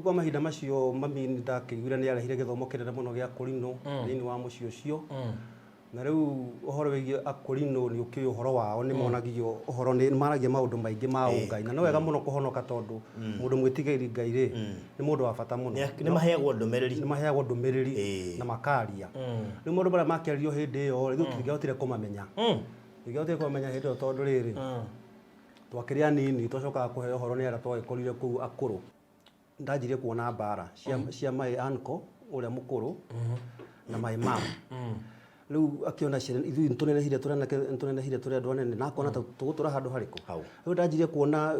Rĩu kwa mahinda macio mami nĩ ndakĩiguire nĩ arehire gĩthomo kĩnene mũno gĩa kũrinũ thĩinĩ wa mũciĩ ũcio. Na rĩu ũhoro wĩgiĩ akũrinũ nĩ ũkĩũĩ ũhoro wao nĩ monagio ũhoro nĩ maragia maũndũ maingĩ ma ũngai na nĩ wega mũno kũhonoka tondũ mũndũ mwĩtigĩri Ngai rĩ nĩ mũndũ wa bata mũno. Nĩ maheagwo ndũmĩrĩri. Nĩ maheagwo ndũmĩrĩri na makaria. Rĩu maũndũ marĩa makĩaririo hĩndĩ ĩyo rĩ, ithuĩ tũtingĩahotire kũmamenya. Tũtingĩahotire kũmamenya hĩndĩ ĩyo tondũ rĩrĩ, twakĩrĩ anini twacokaga kũheo ũhoro nĩ arĩa twagĩkorire kũu akũrũ. Ndanjirie kuona mbara cia, cia my uncle ũrĩa mũkũrũ na my mom. Rĩu akĩona ciana ithuĩ nĩtũnenehire tũrĩ anake nĩtũnenehire tũrĩ andũ anene na akona ta tũgũtũra handũ harĩkũ. Hau. Rĩu ndanjirie kuona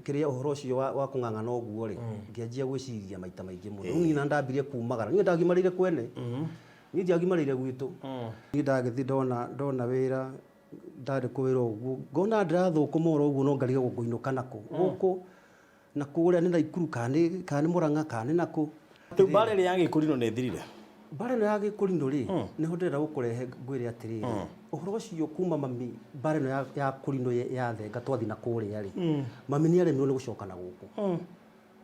kĩrĩa ũhoro ũcio wa, wa kũng'ang'ana ũguo rĩ, ngĩanjia gwĩciria maita maingĩ mũno. Rĩu niĩ na ndambirie kumagara. Niĩ ndagimarĩire kwene. Niĩ ndiagimarĩire gwitũ. Niĩ ndagĩthiĩ ndona ndona wĩra ndarĩ kũ wĩra ũguo ngona ndĩrathũkũma oro ũguo no ngarigagwo ngũinũka nakũ. Gũkũ na kũrĩa nĩ Naikuru kana nĩ kana nĩ Murang'a kana nĩ nakũ. Rĩu mbara ĩrĩa ya gĩkũrinũ nĩ ĩthirire? Mbara ĩno ya gĩkũrinũ rĩ, nĩho ndĩrenda gũkũrehe ngwĩre atĩrĩrĩ, ũhoro ũcio kuma mami mbara ĩno ya ya kũrinũ yathenga twathiĩ na kũrĩa rĩ, mami nĩ aremirwo nĩ gũcoka na gũkũ.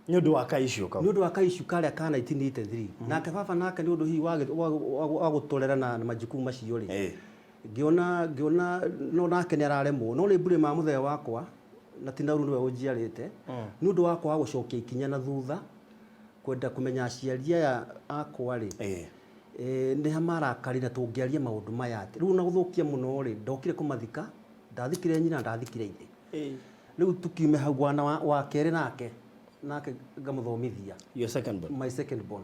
Nĩ ũndũ wa ka issue kau? Nĩ ũndũ wa ka issue karĩa ka 1983. Nake baba nake nĩ ũndũ hihi wa wa gũtũrera na majukumu macio rĩ, Ngĩona, ngĩona no nake nĩ araremwo, no nĩ blame mũthee wakwa na ti Nauru nĩwe ũnjiarĩte, nĩ ũndũ wa kwaga gũcokia ikinya na thutha, kwenda kũmenya aciari aya akwa rĩ, nĩ ha marakarire na tũngĩaria maũndũ maya atĩa. Rĩu ona gũthũkia mũno rĩ, ndokire kũmathika, ndathikire nyina na ndathikire ithe. Rĩu tũkiume hau mwana wa kerĩ nake, nake ngamũthomithia. Your second born. My second born.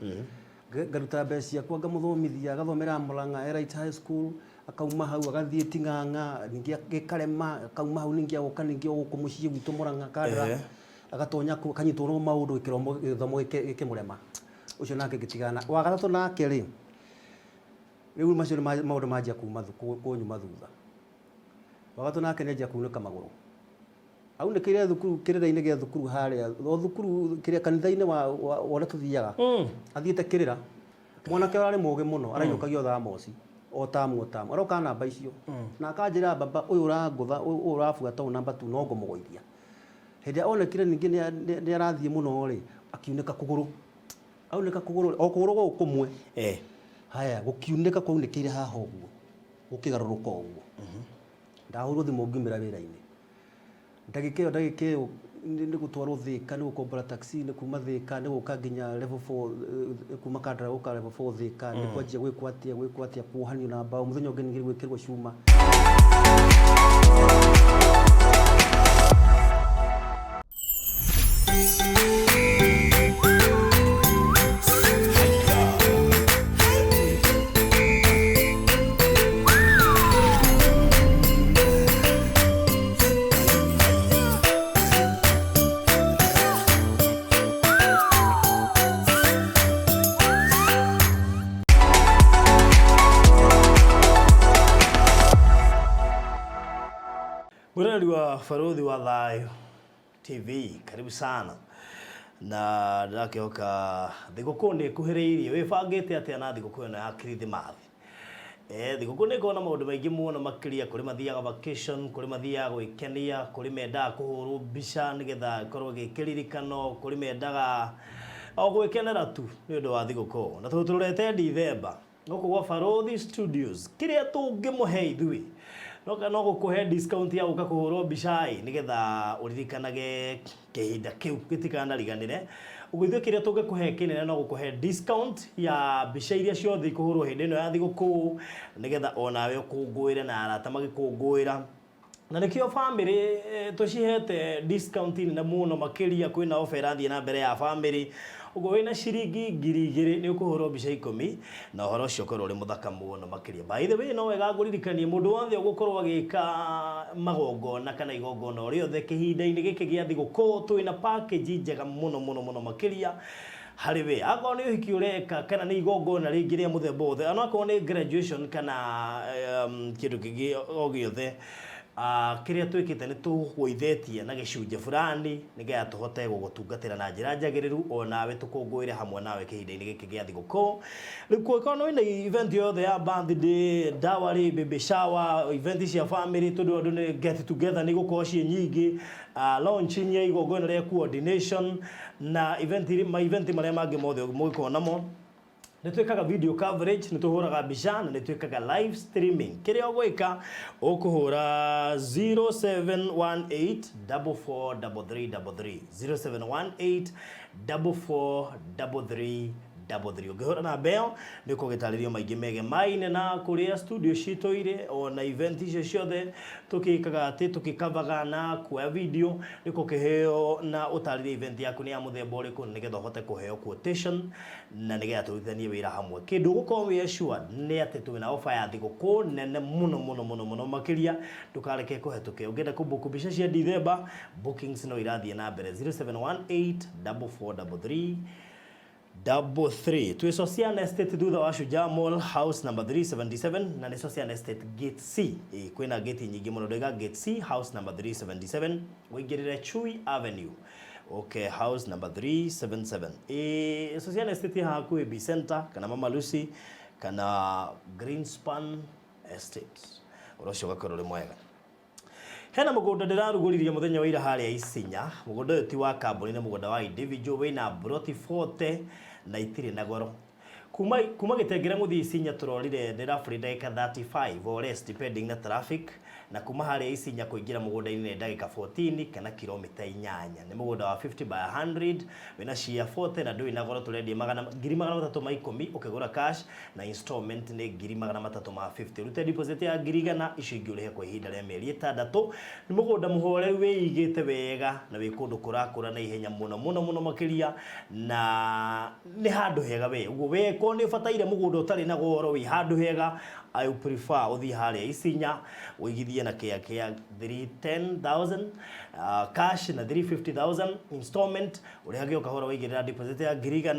Ngaruta mbeca ciakwa ngamũthomithia, agathomera Murang'a Elite High School, akauma hau agathiĩ Ting'ang'a, ningĩ gĩkarema, akauma hau ningĩ agoka ningĩ o gũkũ mũciĩ gwitũ Murang'a Kandara, agatonya kũu, akanyitwo no maũndũ gĩkĩromo gĩthomo gĩkĩmũrema. Ũcio nake ngĩtigana nake. Wa gatatũ nake rĩ, rĩu macio nĩ maũndũ manjia kuma kũnyuma thutha. Wa gatatũ nake nĩ anjia kunĩka magũrũ. Aunĩkĩire thukuru kĩrĩra-inĩ gĩa thukuru harĩa o thukuru kĩrĩa kanitha-inĩ wa wa ũrĩa tũthiaga athiĩte kĩrĩra mwanake ũrarĩ mũgĩ mũno arainũkagio thaa moci o tamu o tamu aroka namba icio na akanjĩra baba ũyũ ũrangũtha ũyũ ũrabuata ũyũ namba tu no ngũmũgũithia hĩndĩ ĩrĩa onekire ningĩ nĩ arathiĩ mũno rĩ akiunĩka kũgũrũ aunĩka kũgũrũ o kũgũrũ gũkũ kũmwe haya gũkiunĩka kwaunĩkĩire haha ũguo gũkĩgarũrũka ũguo ndahũrwo thimũ ngiumĩra wĩra-inĩ Ndagĩka ĩyo ndagĩka ĩyo nĩ gũtwarwo Thĩka, nĩ gũkombora taxi, nĩ kuma Thĩka, nĩ gũka nginya level 4, kuma Kandara gũka level 4 Thĩka, nĩ kwanjia gwĩkwo atĩa, gwĩkwo atĩa, kuohanio na mbaũ, mũthenya ũngĩ ningĩ gwĩkĩrwo cuma. Mwĩroreri wa Barũthi wa Thayũ TV, karibu sana na ndĩrakĩhoka thigũkũ nĩ ĩkuhĩrĩirie. Wĩbangĩte atĩa na thigũkũ ĩno ya Kirithimathi? Eh, thigũkũ nĩ ĩkoragwo na maũndũ maingĩ mũno makĩria, kũrĩ mathiaga vacation, kũrĩ mathiaga gwĩkenia, kũrĩ mendaga kũhũrwo mbica nĩgetha ĩkorwo ĩ kĩririkano, kũrĩ mendaga o gwĩkenera tu nĩ ũndũ wa thigũkũ. Na tondũ tũrorete Ndithemba, Gũkũ gwa Barũthi Studios kĩrĩa tũngĩmũhe ithuĩ no no gũkũhe discount ya gũka kũhũrwo mbica ĩ nĩgetha ũririkanage kĩhinda kĩu gĩtikanariganĩre. Ũguo ithuĩ kĩrĩa tũngĩkũhe kĩnene no gũkũhe discount ya mbica iria ciothe ikũhũrwo hĩndĩ ĩno ya thigũkũ nĩgetha onawe ũkũngũĩre na arata magĩkũngũĩra. Na nĩkĩo bamĩrĩ tũcihete discount nene mũno makĩria kwĩna offer ĩrathiĩ na mbere ya bamĩrĩ ũguo wĩna ciringi 2000 nĩ ũkũhũrwo mbica ikũmi na ũhoro ũcio ũkorwo ũrĩ mũthaka mũno makĩria. By the way no wega ngũririkanie mũndũ wothe ũgũkorwo agĩka magongona kana igongona o rĩothe kĩhinda-inĩ gĩkĩ gĩa thigũkũ twĩna package njega mũno mũno mũno makĩria harĩ we. Akorwo nĩ ũhiki ũreka kana nĩ igongona rĩngĩ rĩa mũthemba wothe, ona akorwo nĩ graduation kana kĩndũ kĩngĩ o gĩothe, Kĩrĩa twĩkĩte nĩ tũgũithetie na gĩcunjĩ fulani nĩgetha tũhote gũgũtungatĩra na njĩra njagĩrĩru, onawe tũkũngũĩre hamwe nawe kĩhinda-inĩ gĩkĩ gĩa thigũkũ. Rĩu kũngĩkorwo nĩ wĩna event yothe ya birthday, dowry, baby shower, event cia family, tondũ andũ nĩ get together nĩ igũkorwo ciĩ nyingĩ, launching ya igongona rĩa coordination na event, ma event marĩa mangĩ mothe mũngĩkorwo namo. Nĩ twĩkaga video coverage, nĩ tũhũraga mbica na nĩ twĩkaga live streaming. Kĩrĩa ũgwĩka, ũkũhũra 0718 443333, 0718 443333. Ũngĩhũra namba ĩyo nĩ ũkũgĩtarĩrio maingĩ mege maine na kũrĩa studio citũ irĩ, ona event icio ciothe tũkĩkaga atĩ tũkĩkavaga na kuoya video. Nĩ ũkũkĩheo na ũtarĩrie event yaku nĩ ya mũthemba ũrĩkũ, nĩgetha ũhote kũheo quotation na nĩgetha tũrutithanie wĩra hamwe. Kĩndũ ũgũkorwo wĩ assured nĩ atĩ twĩna offer ya thigũkũ nene mũno mũno mũno mũno makĩria, ndũkareke kũhetũke. Ũngĩenda kũbook mbica cia December, bookings no irathiĩ na mbere, 0718 4433 33. Twĩ Socian Estate, thutha wa Shujaa Mall, house number 377, na nĩ Socian Estate gate C. Ĩ, kwĩna gate nyingĩ mũno, ndaiga gate C, house number 377, ũingĩrĩre Chui Avenue. Okay, house number 377. Ĩ, Socian Estate haha hakuhĩ B Center kana Mama Lucy kana Greenspan Estate. Ũndũ ũcio ũgakorwo ũrĩ mwega. Hena mũgũnda ndĩrarugũririe mũthenya wa ira harĩa Isinya. Mũgũnda ũyũ ti wa kambuni, nĩ mũgũnda wa individual wĩna broti 40 na itirĩ na goro. Kuma Gĩtengera gũthiĩ Isinya tũrorire nĩ roughly ndagĩka 35 or less, depending na traffic, na kuma harĩa Isinya kũingĩra mũgũnda-inĩ nĩ ndagĩka 14 kana kilomita 8. Nĩ mũgũnda wa 50 by 100 wĩna cia 40 na ndũrĩ na goro. Tũrendia magana 310,000 ũkĩgũra cash, na installment nĩ 350,000. Ũrute deposit ya 100,000, icio ingĩ ũrĩhe kwa ihinda rĩa mĩeri 6. Nĩ mũgũnda mũhoreru wĩigĩte wega na wĩ kũndũ kũrakũra na ihenya mũno mũno mũno makĩria, na nĩ handũ hega we. Ũguo we korwo nĩ ũbataire mũgũnda ũtarĩ na goro wĩ handũ hega, I would prefer ũthiĩ harĩa Isinya ũigithie na kĩa kĩa 310,000 cash na 350,000 installment, ũrĩhage o kahora waigĩrĩra deposit ya 100,000,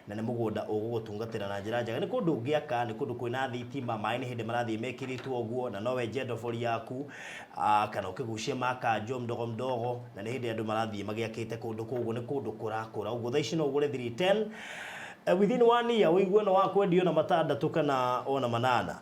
na nĩ mũgũnda ũgũgũtungatĩra na njĩra njega. Nĩ kũndũ ũngĩaka, nĩ kũndũ kwĩna thitima, maĩ nĩ hĩndĩ marathiĩ mekĩrĩtwo ũguo, na no wenje ndobori yaku kana ũkĩgucie makanjo mdogo mdogo, na nĩ hĩndĩ andũ marathiĩ magĩakĩte kũndũ kũu. Ũguo nĩ kũndũ kũrakũra. Ũguo thaa ici no ũgũre 310, within one year ũigue no wakwendio na 6 kana ona 8.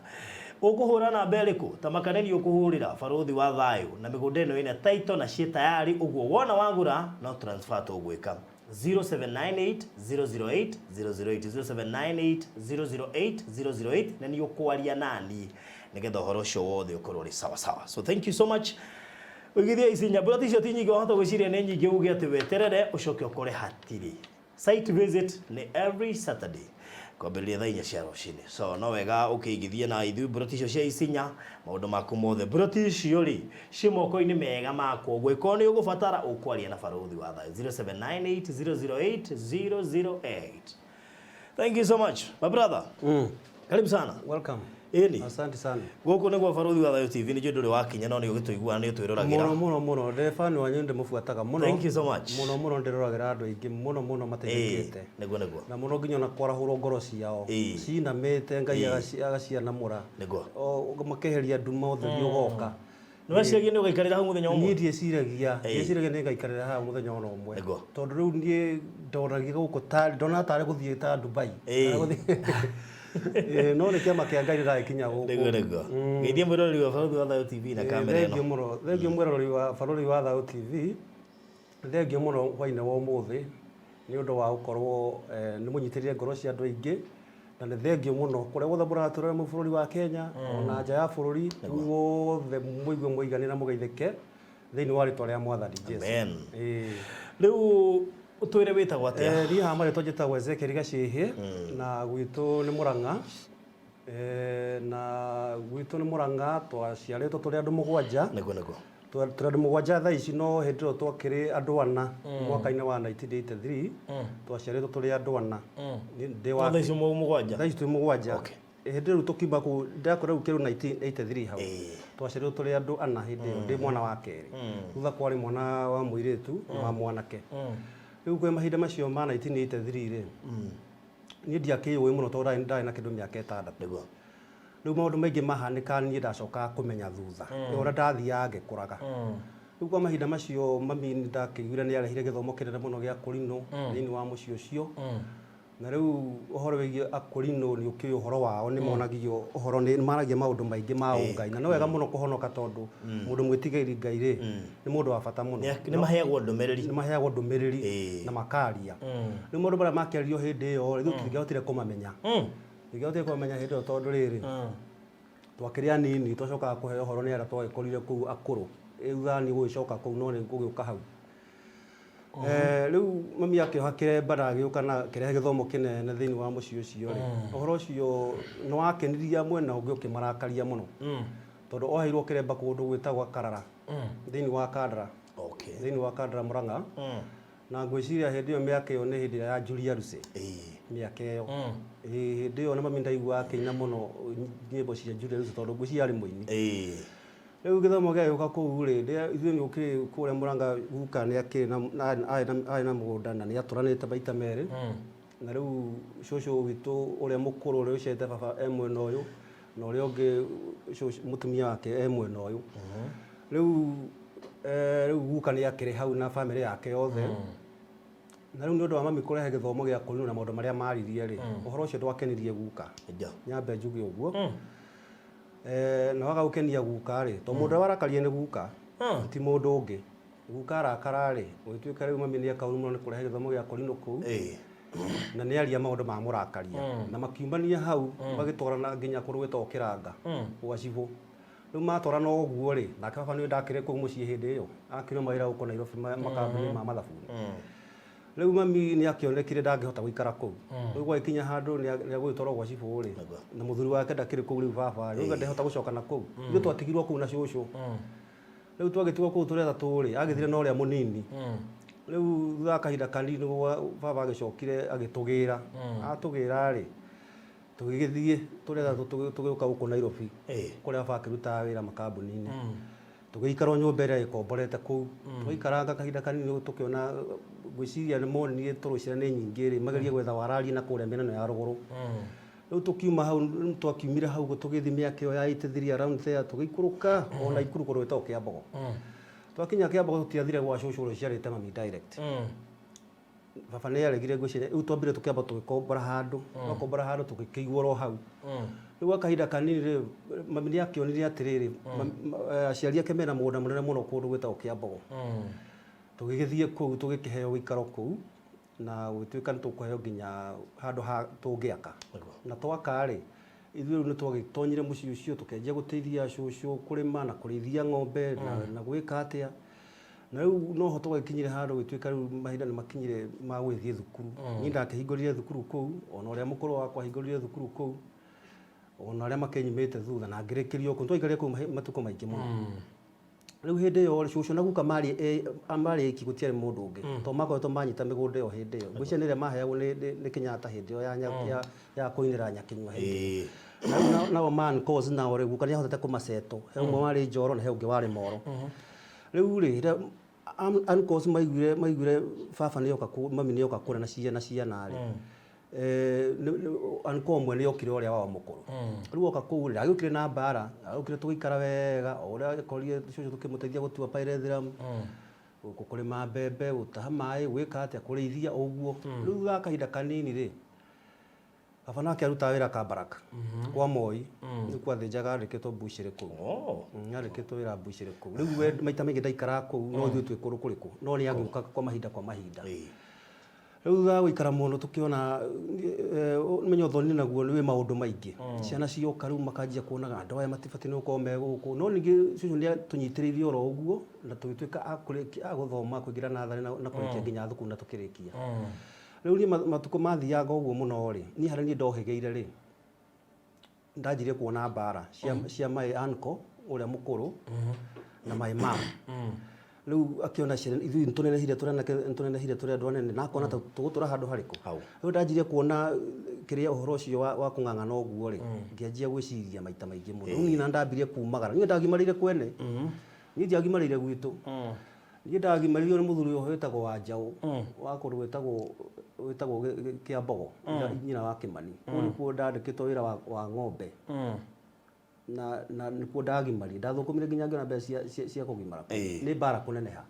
Ũkũhũra namba ĩrĩkũ? Ta makaneni ũkũhũrĩra Barũthi wa Thayũ, na mĩgũnda ĩno ĩna title na ciĩ tayari. Ũguo wona wagũra no transfer tũgwĩka. 0798 008 008, 0798 008 008, na nĩ ũkwaria nani nĩgetha ũhoro ũcio wothe ũkorwo ũrĩ sawa sawa. So thank you so much. Ũigithia Isinya, mburati icio ti nyingĩ. Wahota gwĩciria nĩ nyingĩ, uge atĩ weterere ũcoke ũkore hatirĩ. Site visit nĩ every Saturday kwambĩrĩria thaa 4 cia rũcinĩ, so no wega ũkĩigithie na ithuĩ mburoti icio cia Isinya. Maũndũ maku mothe, mburoti icio rĩ, ciĩ moko-inĩ mega makwa. Ũguo ĩkorwo nĩ ũgũbatara, ũkwaria na Barũthi wa Thayũ, 0798 008 008. Thank you so much, my brother. Karibu sana. Welcome. Ĩni. Asante sana. Gũkũ nĩ gwa Barũthi wa Thayũ TV. Nĩ njũĩ ndũrĩ wakinya, no nĩ ũgĩtũigua, nĩ ũtwĩroragĩra. Mũno mũno mũno. Ndĩ fan wanyu, ndĩmũbuataga mũno. Thank you so much. Mũno mũno, ndĩroragĩra andũ aingĩ mũno mũno mateithĩkĩte. Nĩguo. Na mũno nginya ona kwarahũrwo ngoro ciao. Cinamĩte, Ngai agacianamũra. O makeheria nduma, ũtheri ũgoka. Nĩ weciragia nĩ ũgaikarĩra hau mũthenya ũmwe? Niĩ ndieciragia nĩ ngaikarĩra haha mũthenya ona ũmwe. Tondũ rĩu niĩ ndonagia gũkũ ta ndonaga tarĩ gũthiĩ ta Dubai. Tarĩ no nĩ kĩama kĩa Ngai ndĩragĩkinya gũkũ. Nĩguo. Geithia mwĩroreri wa Barũthi wa Thayũ TV na kamera ĩno. Thengio mũno, thengio mwĩroreri wa Barũthi wa Thayũ TV. Thengio mũno hwainĩ wa ũmũthĩ nĩ ũndũ wa gũkorwo nĩ mũnyitĩrĩire ngoro cia andũ aingĩ, na nĩ thengio mũno kũrĩa guothe mũratũrora mwĩ bũrũri wa Kenya ona nja ya bũrũri guothe, mũigue mũiganĩra, mũgeithĩke thĩinĩ wa rĩtwa rĩa Mwathani Jesu. Amen. Rĩu ũtwĩre wĩtagwo atĩa? Niĩ haha marĩtwa njĩtagwo Ezekiel Gacĩhĩ, na gwitũ nĩ Mũrang'a. Na gwitũ nĩ Mũrang'a, twaciarĩtwo tũrĩ andũ 7. Nĩguo. Tũrĩ andũ 7 thaa ici, no hĩndĩ ĩyo twakĩrĩ andũ 4 mwaka-inĩ wa 1983. Twaciarĩtwo tũrĩ andũ 4. Niĩ ndĩ wa Thaa ici 7? Thaa ici twĩ 7. Hĩndĩ ĩyo rĩu tũkiuma kũu ndakora rĩu kĩrũ 1983 hau. Twaciarirwo tũrĩ andũ 4 hĩndĩ ĩyo, ndĩ mwana wa kerĩ. Thutha kwarĩ mwana wa mũirĩtu na wa mwanake. Rĩu kwĩ mahinda macio ma 1983 rĩ, niĩ ndiakĩũĩ mũno tondũ ndarĩ na kĩndũ mĩaka 6. Rĩu maũndũ maingĩ mahanĩkaga niĩ ndacokaga kũmenya thutha ũrĩa ndathiaga ngĩkũraga. Rĩu kwa mahinda macio mami nĩ ndakĩiguire nĩ arehire gĩthomo kĩnene mũno gĩa kũrinũ thĩinĩ wa mũciĩ ũcio. Na rĩu ũhoro wĩgiĩ akũrinũ nĩ ũkĩũĩ ũhoro wao, nĩ monagio ũhoro, nĩ maragia maũndũ maingĩ ma ũngai, na nĩ wega mũno kũhonoka tondũ mũndũ mwĩtigĩri Ngai rĩ nĩ mũndũ wa bata mũno. Nĩ maheagwo ndũmĩrĩri. Nĩ maheagwo ndũmĩrĩri na makaria. Rĩu maũndũ marĩa makĩaririo hĩndĩ ĩyo rĩ, ithuĩ tũtingĩahotire kũmamenya. Tũtingĩahotire kũmamenya hĩndĩ ĩyo tondũ rĩrĩ, twakĩrĩ anini, twacokaga kũheo ũhoro nĩ arĩa twagĩkorire kũu akũrũ. Rĩu thutha niĩ gũgĩcoka kũu no nĩ ngũgĩũka hau. Rĩu mami akĩoha kĩremba na agĩũka na akĩrehe gĩthomo kĩnene thĩinĩ wa mũciĩ ũcio rĩ, ũhoro ũcio nĩ wakenirie amwe na ũngĩ ũkĩmarakaria mũno. Tondũ oheirwo kĩremba kũndũ gwĩtagwo Karara, thĩinĩ wa Kandara. Thĩinĩ wa Kandara Murang'a. Na ngwĩciria hĩndĩ ĩyo mĩaka ĩyo nĩ hĩndĩ ĩrĩa ya Julia Lucy. Mĩaka ĩyo. Hĩndĩ ĩyo na mami ndaiguaga akĩina mũno nyĩmbo cia Julia Lucy tondũ ngwĩciria arĩ mũini. Rĩu gĩthomo gĩagĩũka kũu rĩ, ithuĩ nĩ ũkĩrĩ kũrĩa Murang'a guka nĩ akĩrĩ na arĩ na mũgũnda na nĩ atũranĩte maita merĩ. Na rĩu cũcũ witũ ũrĩa mũkũrũ ũrĩa ũciarĩte baba e mwena ũyũ na ũrĩa ũngĩ cũcũ mũtumia wake e mwena ũyũ. Rĩu rĩu guka nĩ akĩrĩ hau na bamĩrĩ yake yothe. Na rĩu nĩ ũndũ wa mami kũrehe gĩthomo gĩa kũrinũ na maũndũ marĩa maririe rĩ, ũhoro ũcio ndwakenirie guka. Nyambe njuge ũguo. Na waga gũkenia guka rĩ, tondũ mũndũ ũrĩa warakarie nĩ guka, ti mũndũ ũngĩ. Guka arakara rĩ, gũgĩtuĩka rĩu mami nĩ eka ũru mũno nĩ kũrehe gĩthomo gĩa kũrinũ kũu. Na nĩ aria maũndũ mamũrakaria. Na makiumania hau, magĩtwarana nginya kũndũ gwĩtagwo Kĩranga, gwa cibũ. Rĩu matwarana ũguo rĩ, nake baba nĩ ndakĩrĩ kũu mũciĩ hĩndĩ ĩyo, akĩrĩ mawĩra gũkũ Nairobi makambuni ma mathabuni. Rĩu mami nĩ akĩonekire ndangĩhota gũikara kũu. Rĩu gwagĩkinya handũ nĩ agũgĩtwarwo gwa cibũ rĩ, na mũthuri wake ndakĩrĩ kũu rĩu baba rĩ, rĩu ndahota gũcoka na kũu. Ithuĩ twatigirwo kũu na cũcũ. Rĩu twagĩtigwo kũu tũrĩ atatũ rĩ, agĩthire na ũrĩa mũnini. Rĩu thutha wa kahinda kanini nĩguo baba agĩcokire agĩtũgĩra. Atũgĩra rĩ, tũgĩgĩthiĩ tũrĩ atatũ tũgĩũka gũkũ Nairobi, kũrĩa baba akĩrutaga wĩra makambuni-inĩ. Tũgĩikara o nyũmba ĩrĩa ĩkomborete kũu. Twaikaranga kahinda kanini tũkĩona ngwĩciria nĩ monire tondũ ciana nĩ nyingĩ rĩ, magerie gwetha wararia na kũrĩa mĩena ĩno ya rũgũrũ. Rĩu tũkiuma hau, twakiumire hau tũgĩthiĩ mĩaka ĩyo ya 83 around there, tũgĩikũrũka o Naikuru kũndũ gwĩtagwo Kĩambogo. Twakinya Kĩambogo tũtiathire gwa cũcũ ũrĩa ũciarĩte mami direct. Baba nĩ aregire ngwĩciria, rĩu twambire tũkĩamba tũgĩkombora handũ, twakombora handũ tũgĩkĩigwo oro hau. Rĩu gwa kahinda kanini rĩ, mami nĩ akĩonire atĩrĩrĩ, aciari ake mena mũgũnda mũnene mũno kũndũ gwĩtagwo Kĩambogo. Tũgĩgĩthiĩ kũu tũgĩkĩheo ũikaro kũu, na gũgĩtuĩka nĩ tũkũheo nginya handũ ha tũngĩaka. Na twaka rĩ, ithuĩ rĩu nĩ twagĩtonyire mũciĩ ũcio, tũkĩanjia gũteithia cũcũ kũrĩma na kũrĩithia ng'ombe na gwĩka atĩa. Na rĩu noho twagĩkinyire handũ gũgĩtuĩka rĩu mahinda nĩ makinyire ma gũgĩthiĩ thukuru. Niĩ ndakĩhingũrire thukuru kũu, ona ũrĩa mũkũrũ wakwa ahingũrire thukuru kũu, ona arĩa makĩnyumĩte thutha na ngĩrĩkĩrio kũu. Twaikarire kũu matukũ maingĩ mũno. Rĩu hĩndĩ ĩyo rĩ, cũcũ na guka marĩ marĩ aiki gũtiarĩ mũndũ ũngĩ. Tondũ makoretwo manyita mĩgũnda ĩyo hĩndĩ ĩyo. Ngwĩciria nĩ ĩrĩa maheagwo nĩ Kenyatta hĩndĩ ĩyo ya kũinĩra Nyakinyua hĩndĩ ĩyo. Na rĩu nao man cause nao rĩ, guka nĩ ahotete kũmaceto. He ũmwe warĩ Njoro na he ũngĩ warĩ Moro. Rĩu rĩ, rĩrĩa uncles maiguire baba nĩ oka mami nĩ oka kũrĩa na ciana ciana rĩ, uncle ũmwe nĩ okire ũrĩa wao mũkũrũ. Rĩu oka kũu rĩ, agĩũkire na mbara, agĩũkire tũgĩikara wega, o ũrĩa akorire cũcũ tũkĩmũteithia gũtua pyrethrum, kũrĩma mbembe, gũtaha maĩ, gwĩka atĩa, kũrĩithia ũguo. Rĩu thutha wa kahinda kanini rĩ, baba nake arutaga wĩra Kabarak kwa Moi, nĩ kwathĩnjaga andĩkĩtwo mbucĩrĩ kũu. Andĩkĩtwo wĩra mbucĩrĩ kũu. Rĩu we maita maingĩ ndaikaraga kũu, no ithuĩ twĩ kũndũ kũrĩkũ, no nĩ agĩũka kwa mahinda kwa mahinda. Rĩu thutha wa gũikara mũno tũkĩona ũmenye ũthoni naguo wĩ maũndũ maingĩ. Ciana cioka rĩu makanjia kuonaga andũ aya matibatiĩ nĩ gũkorwo me gũkũ. No ningĩ cũcũ nĩ atũnyitĩrĩire oro ũguo na tũgĩtuĩka a gũthoma kũingĩra natharĩ na kũrĩkia nginya thukuru na tũkĩrĩkia. Rĩu niĩ matukũ mathianga ũguo mũno rĩ, niĩ harĩa niĩ ndohĩgĩire rĩ, ndanjirie kuona mbara cia my uncle ũrĩa mũkũrũ na my mom. Rĩu akĩona ciana ithuĩ nĩtũnenehire tũrĩ anake nĩtũnenehire tũrĩ andũ anene na akona ta tũgũtũra handũ harĩkũ. Rĩu ndanjirie kuona kĩrĩa ũhoro ũcio wa kũng'ang'ana ũguo rĩ, ngĩanjia gwĩciria maita maingĩ mũno. Rĩu niĩ na ndambirie kumagara. Niĩ ndagimarĩire kwene. Niĩ ndiagimarĩire gwitũ. Niĩ ndagimarĩirio nĩ mũthuri ũyũ wĩtagwo Wanjaũ wa kũndũ gwĩtagwo Kĩambogo, nyina wa Kĩmani. Kũu nĩkuo ndandĩkĩtwo wĩra wa ng'ombe. Na nĩkuo ndagimarire, ndathũkũmire nginya ngĩona mbeca cia kũgimara kũu. Nĩ mbara kũneneha.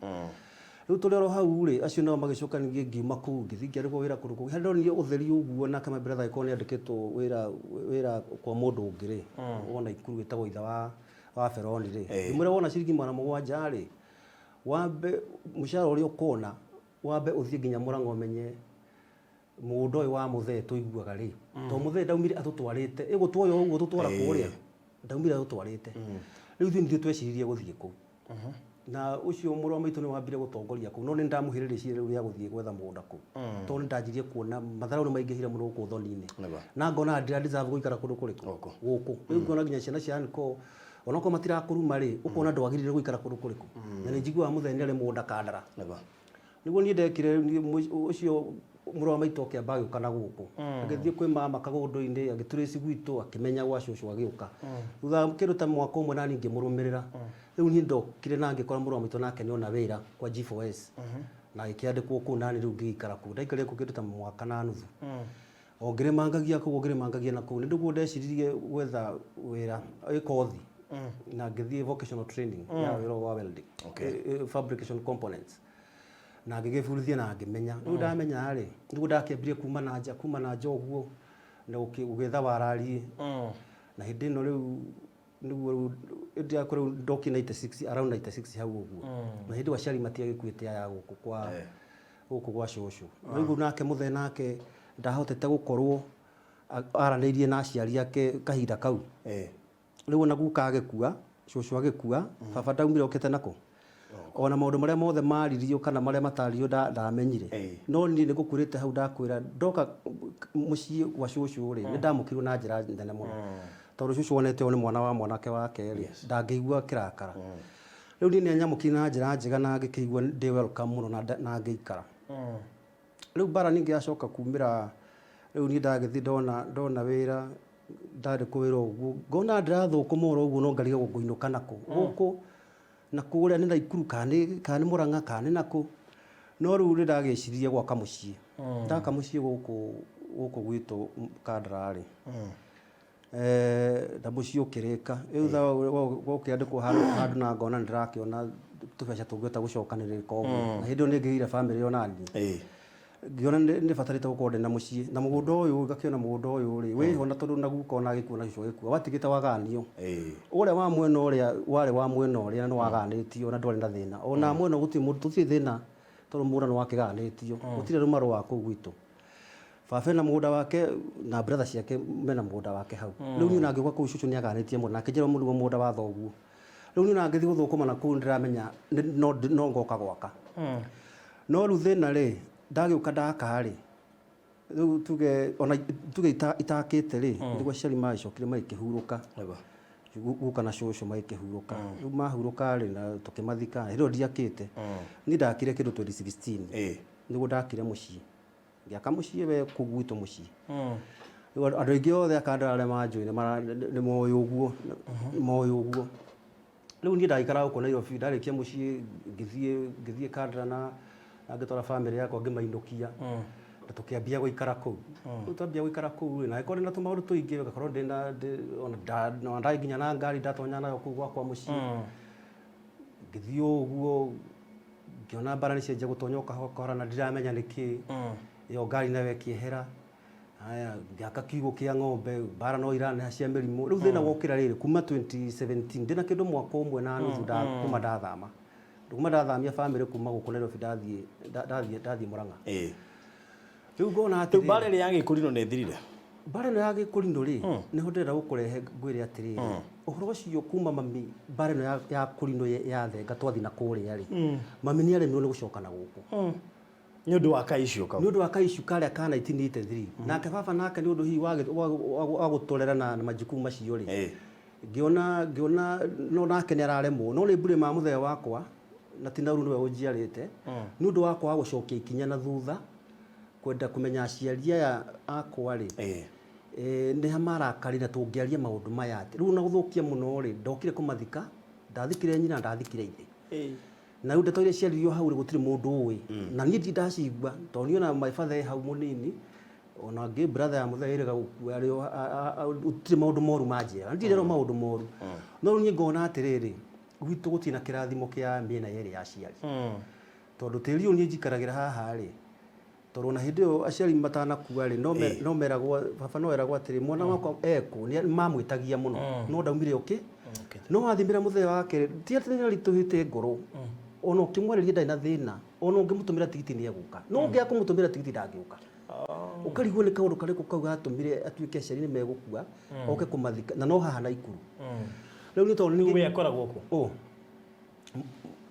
Rĩu tũrĩ oro hau rĩ, acio nao magĩcoka, ningĩ ngiuma kũu ngĩthiĩ ngĩandĩkwo wĩra kũndũ kũngĩ harĩa ndonire ũtheri ũguo. Nake my brother agĩkorwo nĩ andĩkĩtwo wĩra kwa mũndũ ũngĩ rĩ, wona Ikuru wĩtagwo ithe wa Feroni rĩ. Ngĩmwĩra, wona ciringi 700 rĩ, wambe mũcara ũrĩa ũkona, wambe ũthiĩ nginya Mũrang'a ũmenye mũgũnda ũyũ wa mũthee tũiguaga rĩ, tondũ mũthee ndaumire atũtwarĩte ĩgũtuoya ũguo tũtwara kũrĩa, ndaumire atũtwarĩte. Rĩu ithuĩ nithuĩ tweciririe gũthiĩ kũu, na ũcio mũrũ wa maitũ nĩ wambire gũtongoria kũu, no nĩ ndamũhĩrĩria rĩciria rĩu rĩa gũthiĩ gwetha mũgũnda kũu, tondũ nĩ ndanjirie kuona matharau nĩ maingĩhire mũno gũkũ thoni-inĩ. Na ngona ndĩra deserve gũikara kũndũ kũrĩkũ? Gũkũ. Gũkũ. Rĩu ngona nginya ciana cia anko onokorwo matirakũruma rĩ, ũkona ndwagĩrĩire gũikara kũndũ kũrĩkũ, na nĩ njiguaga mũthee nĩ arĩ mũgũnda Kandara. Nĩguo niĩ ndekire niĩ ũcio mũrũ wa maitũ akĩamba agĩũka na gũkũ, agĩthiĩ kwĩ mama kagũndũ-inĩ, agĩtũrĩci gwitũ, akĩmenya gwa cũcũ, agĩũka thutha wa kĩndũ ta mwaka ũmwe, nani ngĩmũrũmĩrĩra. Rĩu niĩ ndokire na ngĩkora mũrũ wa maitũ nake nĩona wĩra kwa G4S na agĩkĩandĩkwo kũu, nani rĩu ngĩgĩikara kũu. Ndaikarire kũu kĩndũ ta mwaka na nuthu o ngĩrĩmangagia kũu, o ngĩrĩmangagia na kũu. Nĩ nĩguo ndeciririe gwetha wĩra ĩ kothi na ngĩthiĩ vocational training ya wĩra wa welding, fabrication components, na ngĩgĩbundithia na ngĩmenya. Rĩu ndamenya rĩ, nĩguo ndakĩambirie kuma na nja ũguo na gũgĩetha warariĩ. Na hĩndĩ ĩno rĩu nĩguo rĩu hĩndĩ yakwa rĩu ndokire 96, around 96 hau ũguo, na hĩndĩ ĩyo aciari matiagĩkuĩte aya gũkũ kwa gũkũ gwa cũcũ. Rĩu nake mũthee nake ndahotete gũkorwo aranĩirie na aciari ake kahinda kau. Rĩu ona guka agĩkua, cũcũ agĩkua, baba ndaumire okĩte nako, ona maũndũ marĩa mothe maririo kana marĩa mataririo ndamenyire. No niĩ nĩ ngũkwĩrĩte hau, ndakwĩra ndoka mũciĩ gwa cũcũ rĩ, nĩ ndamũkĩirwo na njĩra nene mũno, tondũ cũcũ onete ũyũ nĩ mwana wa mwanake wake rĩ, ndangĩigua kĩrakara. Rĩu niĩ nĩ anyamũkĩire na njĩra njega na ngĩkĩigua ndĩ welcome mũno na ngĩikara. Rĩu mbara ningĩ yacoka kumĩra, rĩu niĩ ndagĩthiĩ ndona wĩra, ndandĩkwo wĩra ũguo, ngona ndĩrathũkũma oro ũguo, no ngarigagwo ngũinũka nakũ, gũkũ na kũrĩa nĩ Naikuru kana nĩ Mũrang'a kana nĩ nakũ. No rĩu nĩ ndagĩcirie gwaka mũciĩ. Ndaka mũciĩ gũkũ gwitũ Kandara rĩ, na mũciĩ ũkĩrĩka. Rĩu thutha wa ũkĩandĩkwo handũ na ngona nĩ ndĩrakĩona tũbeca tũngĩhota gũcokanĩrĩrĩka ũguo, na hĩndĩ ĩyo nĩ ngĩgĩire bamĩrĩ onaniĩ, ngĩona nĩ batarĩte gũkorwo ndĩna mũciĩ na mũgũnda ũyũ. Ngakĩona mũgũnda ũyũ rĩ wĩho, na tondũ na guka ona agĩkua na cũcũ agĩkua watigĩte waganio, ũrĩa wa mwena ũrĩa warĩ wa mwena ũrĩa nĩ waganĩtio na ndwarĩ na thĩna ona mwena gũtirĩ mũndũ, tũtirĩ thĩna tondũ mũgũnda nĩ wakĩganĩtio, gũtirĩ rũmarũ wa kũu gwitũ. Baba ena mũgũnda wake na brother ciake mena mũgũnda wake hau. Rĩu niĩ ona ngĩũka kũu, cũcũ nĩ aganĩtie mũno na akĩnjĩra mũndũ mũgũnda wa thoguo. Rĩu niĩ ona ngĩthiĩ gũthũkũma na kũu, ndĩramenya no ngoka gwaka. No rĩu thĩna rĩ, ndagĩũka ndaka rĩ, rĩu tuge ona tuge itakĩte rĩ, nĩguo aciari magĩcokire magĩkĩhurũka. Guka na cũcũ magĩkĩhurũka. Rĩu mahurũka rĩ, na tũkĩmathika, hĩndĩ ĩyo ndiakĩte. Niĩ ndakire kĩndũ 2016. Nĩguo ndakire mũciĩ, ngĩaka mũciĩ we kũu gwitũ mũciĩ. Rĩu andũ aingĩ othe akandara arĩa manjũĩ nĩ moĩ ũguo, nĩ moĩ ũguo. Rĩu niĩ ndagĩikara gũkũ Nairobi, ndarĩkia mũciĩ ngĩthiĩ Kandara na ngĩtwara bamĩrĩ yakwa, ngĩmainũkia na tũkĩambia gũikara kũu. Rĩu twambia gũikara kũu rĩ, na agĩkorwo ndĩna tũmaũndũ tũingĩ, ngakorwo ndĩna ona ndarĩ nginya na ngari ndatonya nayo kũu gwakwa mũciĩ. Ngĩthiĩ ũguo ngĩona mbara nĩ cianjia gũtonya o kahora kahora na ndiramenya nĩkĩ. Ĩyo ngari nayo ĩkĩehera. Haya, ngĩaka kiugũ kĩa ng'ombe, mbara no iraneha cia mĩrimũ. Rĩu thĩna wokĩra rĩrĩ kuma 2017, ndĩna kĩndũ mwaka ũmwe na nuthu kuma ndathama, kuma ndathamia bamĩrĩ kuma gũkũ Nairobi, ndathiĩ Mũrang'a. Rĩu ngona Rĩu mbara atĩrĩrĩ, ĩrĩa ya gĩkũrinũ nĩ ĩthirire? Mbara ĩno ya gĩkũrinũ rĩ, nĩho ndĩrenda gũkũrehe ngwĩre atĩrĩrĩ, ũhoro ũcio kuma mami mbara ĩno ya kũrinũ ya thenga twathiĩ na kũrĩa rĩ, mami nĩ aremirwo nĩ gũcoka na gũkũ. Nĩ ũndũ wa kaiciũ kau? Nĩ ũndũ wa kaiciũ karĩa ka 1983. Nake baba nake nĩ ũndũ hihi wa gũtũrera na majukumu macio rĩ, ngĩona no nake nĩ araremwo, no nĩ mbure ma mũthee wakwa na ti nauru nĩwe ũnjiarĩte, nĩ ũndũ wa kwaga gũcokia ikinya na thutha kwenda kũmenya aciari aya akwa rĩ, nĩ ha marakarire tũngĩaria maũndũ maya atĩ rĩu ona gũthũkia mũno rĩ, ndokire kũmathika, ndathikire nyina, ndathikire ithe. Na rĩu ndeto iria ciaririo hau rĩ, gũtirĩ mũndũ ũĩ, na niĩ ndirĩ ndacigua, tondũ niĩ ona my father e hau mũnini. Ona ngĩ brother ya mũthee ĩrega gũkua arĩ gũtirĩ maũndũ moru manjĩraga, ndirerwo maũndũ moru. No rĩu niĩ ngona atĩrĩrĩ, gwitũ gũtirĩ na kĩrathimo kĩa mĩena yerĩ ya aciari. Tondũ tĩri ũyũ niĩ njikaragĩra haha rĩ, tondũ ona hĩndĩ ĩyo aciari matanakua rĩ, no meragwo, baba no eragwo atĩrĩ, mwana wakwa ekũ, nĩ mamwĩtagia mũno, no ndaumire ũkĩ. No wathimĩra mũthee wake, ti atĩ nĩ aritũhĩte ngoro, ona ũkĩmwarĩria ndarĩ na thĩna, ona ũngĩmũtũmĩra tigiti nĩ egũka. No ũngĩaga kũmũtũmĩra tigiti ndangĩũka. Ũkarigwo nĩ kaũndũ karĩkũ kau gatũmire atuĩke aciari nĩ megũkua, oke kũmathika, na no haha Naikuru. Rĩu nĩ tondũ nĩ we akoragwo kũ? Ũ.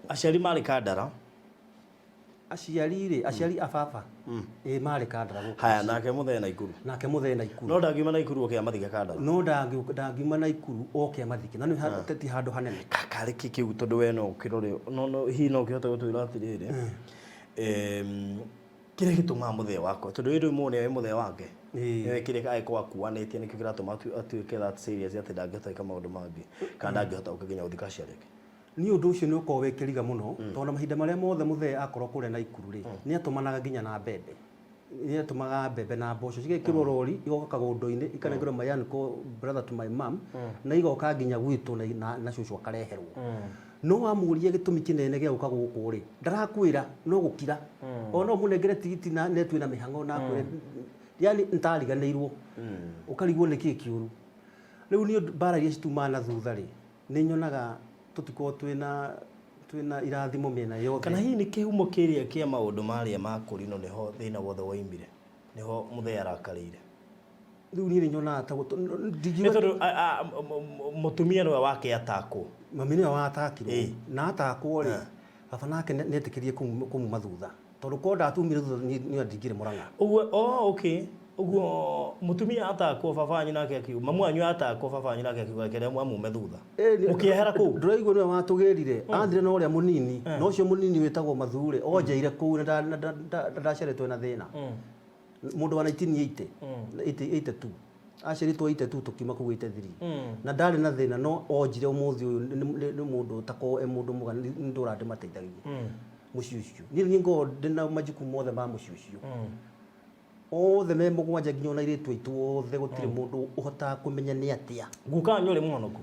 Aciari marĩ Kandara. Aciari rĩ, aciari a baba ĩ marĩ Kandara gũkũ. Haya, nake mũthee Naikuru. Nake mũthee Naikuru. No ndangiuma Naikuru oke amathike Kandara. No ndangiuma Naikuru oke amathike. Na nĩ ti handũ hanene. Karĩ kĩ kĩu tondũ we no ũkĩrore, no hihi no ũkĩhote gũtwĩra atĩrĩrĩ, kĩrĩa gĩtũmaga mũthee wakwa, tondũ ĩ rĩu mũne wĩ mũthee wake, nĩwe kĩrĩa angĩkorwo akuanĩtie nĩkĩo kĩratũma atuĩke that serious atĩ ndangĩhota gwĩka maũndũ mangĩ, kana ndangĩhota gũka nginya gũthika aciari ake. Niĩ ũndũ ũcio nĩ ũkoragwo wĩ kĩriga mũno, tondũ mahinda marĩa mothe mũthee akorwo kũrĩa Naikuru rĩ, nĩ atũmanaga nginya na mbembe. Nĩ atũmaga mbembe na mboco, cigekĩrwo rori, igoka kagũndũ-inĩ, ikanengerwo my uncle, brother to my mum, na igoka nginya gwitũ na cũcũ akareherwo. No wamũria gĩtũmi kĩnene gĩa gũka gũkũ rĩ, ndarakwĩra, no gũkira. O no ũmũnengere tigiti na netue na mĩhang'o na akwĩre, yani nĩtariganĩirwo. Ũkarigwo nĩkĩ kĩũru. Rĩu niĩ mbara iria citumaga na thutha rĩ, nĩ nyonaga tũtikoragwo twĩna irathimo mĩena yothe. Kana hihi nĩ kĩhumo kĩrĩa kĩa maũndũ marĩa ma kũrinwo nĩho thĩna wothe woimire, nĩho mũthee arakarĩire. Rĩu niĩ nĩ nyonaga ta Nĩ tondũ mũtumia nĩwe wake atakwo. Mami nĩwe watakirwo. Na atakwo rĩ, baba nake nĩ etĩkĩrire kũmuma thutha. Tondũ korwo ndatumire thutha niĩ ndingĩrĩ Mũrang'a. Ũguo, oh, okay. Ũguo mũtumia atakwo baba wanyu nake akiuga, mamu wanyu atakwo baba wanyu nake akiuga reke amume thutha. Mũkĩehera kũu? Ndũraigua nĩwe watũgĩrire. Athire na ũrĩa mũnini, na ũcio mũnini wĩtagwo Mathure, onjeire kũu na ndaciarĩtwo ena thĩna. Mũndũ wa 1980, 82. Aciarĩtwo 82 tũkiuma kũu 83. Na ndarĩ na thĩna no onjire ũmũthĩ ũyũ nĩ mũndũ ũtakoragwo e mũndũ mwega, nĩ ndũraga ndĩmateithagia. Mũciĩ ũcio. Niĩ nĩ ngoragwo ndĩna majukumu mothe ma mũciĩ ũcio. Othe me mũgwanja nginya ona airĩtu aitũ othe gũtirĩ mũndũ ũhotaga kũmenya nĩ atĩa. Guka wanyu arĩ mũhonoku?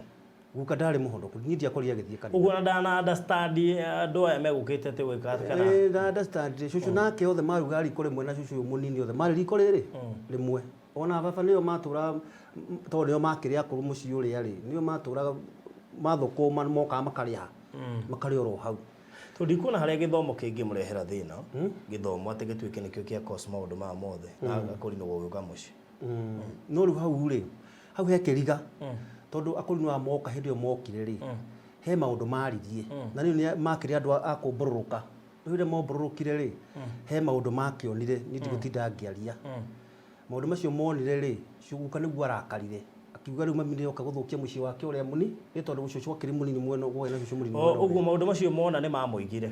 Guka ndarĩ mũhonoku, niĩ ndiakorire agĩthiĩ kanitha. Ũguo ona ndana understand andũ aya megũkĩte atĩ gwĩka atĩ kana? Nda understand. Cũcũ nake othe marugaga riko rĩmwe na cũcũ ũyũ mũnini othe marĩ riko rĩrĩ rĩmwe. Ona baba nĩo matũraga tondũ nĩo makĩrĩ akũrũ mũciĩ ũrĩa rĩ, nĩo matũraga mathũkũma mokaga makarĩa, makarĩa oro hau. Tondũ ndikuona harĩa gĩthomo kĩngĩmũrehera thĩna, gĩthomo atĩ gĩtuĩke nĩkĩo kĩa cause maũndũ maya mothe, na akũrinwo gũgĩũka mũciĩ. No rĩu hau rĩ, hau he kĩriga, tondũ akũrinwo aya moka hĩndĩ ĩyo mokire rĩ, he maũndũ maririe, na rĩu nĩ makĩrĩ andũ a kũmbũrũrũka. Rĩu rĩrĩa mombũrũrũkire rĩ, he maũndũ makĩonire, niĩ ndigũtinda ngĩaria. Maũndũ macio monire rĩ, guka nĩguo arakarire. Akiuga rĩu mami nĩoka gũthũkia mũciĩ wake ũrĩa mũni, nĩ tondũ cũcũ akĩrĩ mũnini mwena ũguo na cũcũ mũnini mwena ũrĩa. Ũguo maũndũ macio mona nĩ mamũigire.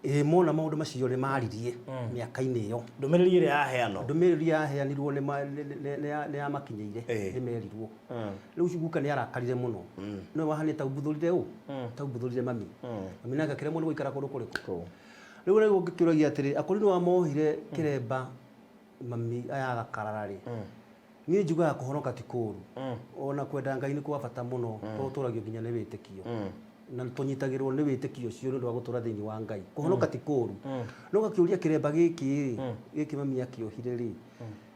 Ĩĩ mona maũndũ macio nĩ maririe mĩaka-inĩ ĩyo. Ndũmĩrĩri ĩrĩa yaheanwo. Ndũmĩrĩri yaheanirwo nĩ yamakinyĩire, nĩ merirwo. Rĩu guka nĩ arakarire mũno. Nĩwe wahanire ta umbuthũrire ũ? Ta umbuthũrire mami. Mami nake akĩremwo nĩ gũikara kũndũ kũrĩkũ? Rĩu rĩu ngĩkĩũragia atĩrĩ, akorwo nĩ wamohire kĩremba mami aya agakarara rĩ, niĩ njugaga kũhonoka ti kũũru. Ona kwenda Ngai nĩ kwa bata mũno, tondũ ũtũragio nginya nĩ wĩtĩkio. Na tũnyitagĩrwo nĩ wĩtĩkio ũcio nĩ ũndũ wa gũtũra thĩinĩ wa Ngai. Kũhonoka ti kũũru. No gakĩũria kĩremba gĩkĩ rĩ, gĩkĩ mami akĩohire rĩ,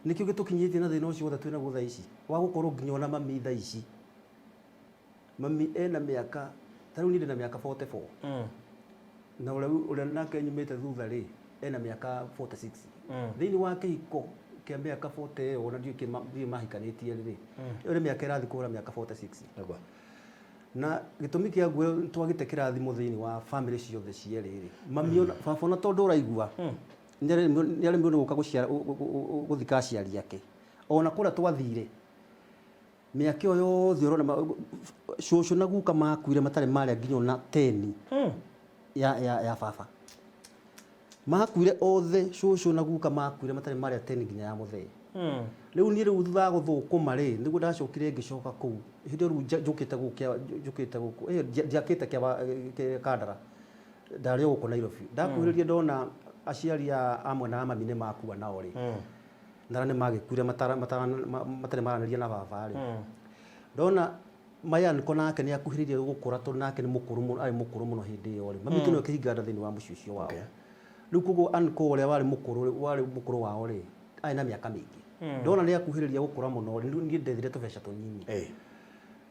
nĩkĩo gĩtũkinyĩtie na thĩna ũcio wothe twĩnaguo thaa ici? Wa gũkorwo nginya ona mami thaa ici. Mami ena mĩaka, ta rĩu niĩ ndĩna mĩaka 44. Na ũrĩa nake nyumĩte thutha rĩ, ena mĩaka 46. Thĩinĩ wa kĩhiko kĩa mĩaka 40 ĩyo, ona ndiũĩ mahikanĩtie rĩ, ĩyo nĩ mĩaka ĩrathiĩ kũhũra mĩaka 46. Na gĩtũmi kĩa nguo twagĩte kĩrathimo thĩinĩ wa family ciothe cierĩ rĩ, mami ona, baba ona tondũ ũraigua, nĩ aremirwo nĩ gũka gũthika aciari ake. Ona kũrĩa twathire, mĩaka ĩyo yothe ũrona cũcũ na guka makuire matarĩ marĩa nginya ona 10 ya baba. Makuire othe, cũcũ na guka makuire matarĩ marĩa 10 nginya ya mũthee. Rĩu niĩ rĩu thutha wa gũthũkũma rĩ, nĩguo ndacokire ngĩcoka kũu. Hĩndĩ ĩyo rĩu njũkĩte gũkũ njũkĩte gũkũ, ndiakĩte Kandara. Ndarĩ o gũkũ Nairobi. Ndakuhĩrĩria ndona aciari a mwena wa mami nĩ makua nao rĩ. Na arĩa nĩ magĩkuire matarĩ maranĩria na baba rĩ, ndona mayanko nake nĩ akuhĩrĩirie gũkũra, tondũ nake nĩ mũkũrũ mũno, arĩ mũkũrũ mũno hĩndĩ ĩyo rĩ, mami witũ nĩwe kĩhinga nda thĩinĩ wa mũciĩ ũcio wao. Rĩu koguo anko ũrĩa warĩ mũkũrũ wao rĩ, arĩ na mĩaka mĩingĩ. Ndona nĩ akuhĩrĩria gũkũra mũno rĩ, niĩ ndethire tũbeca tũnini.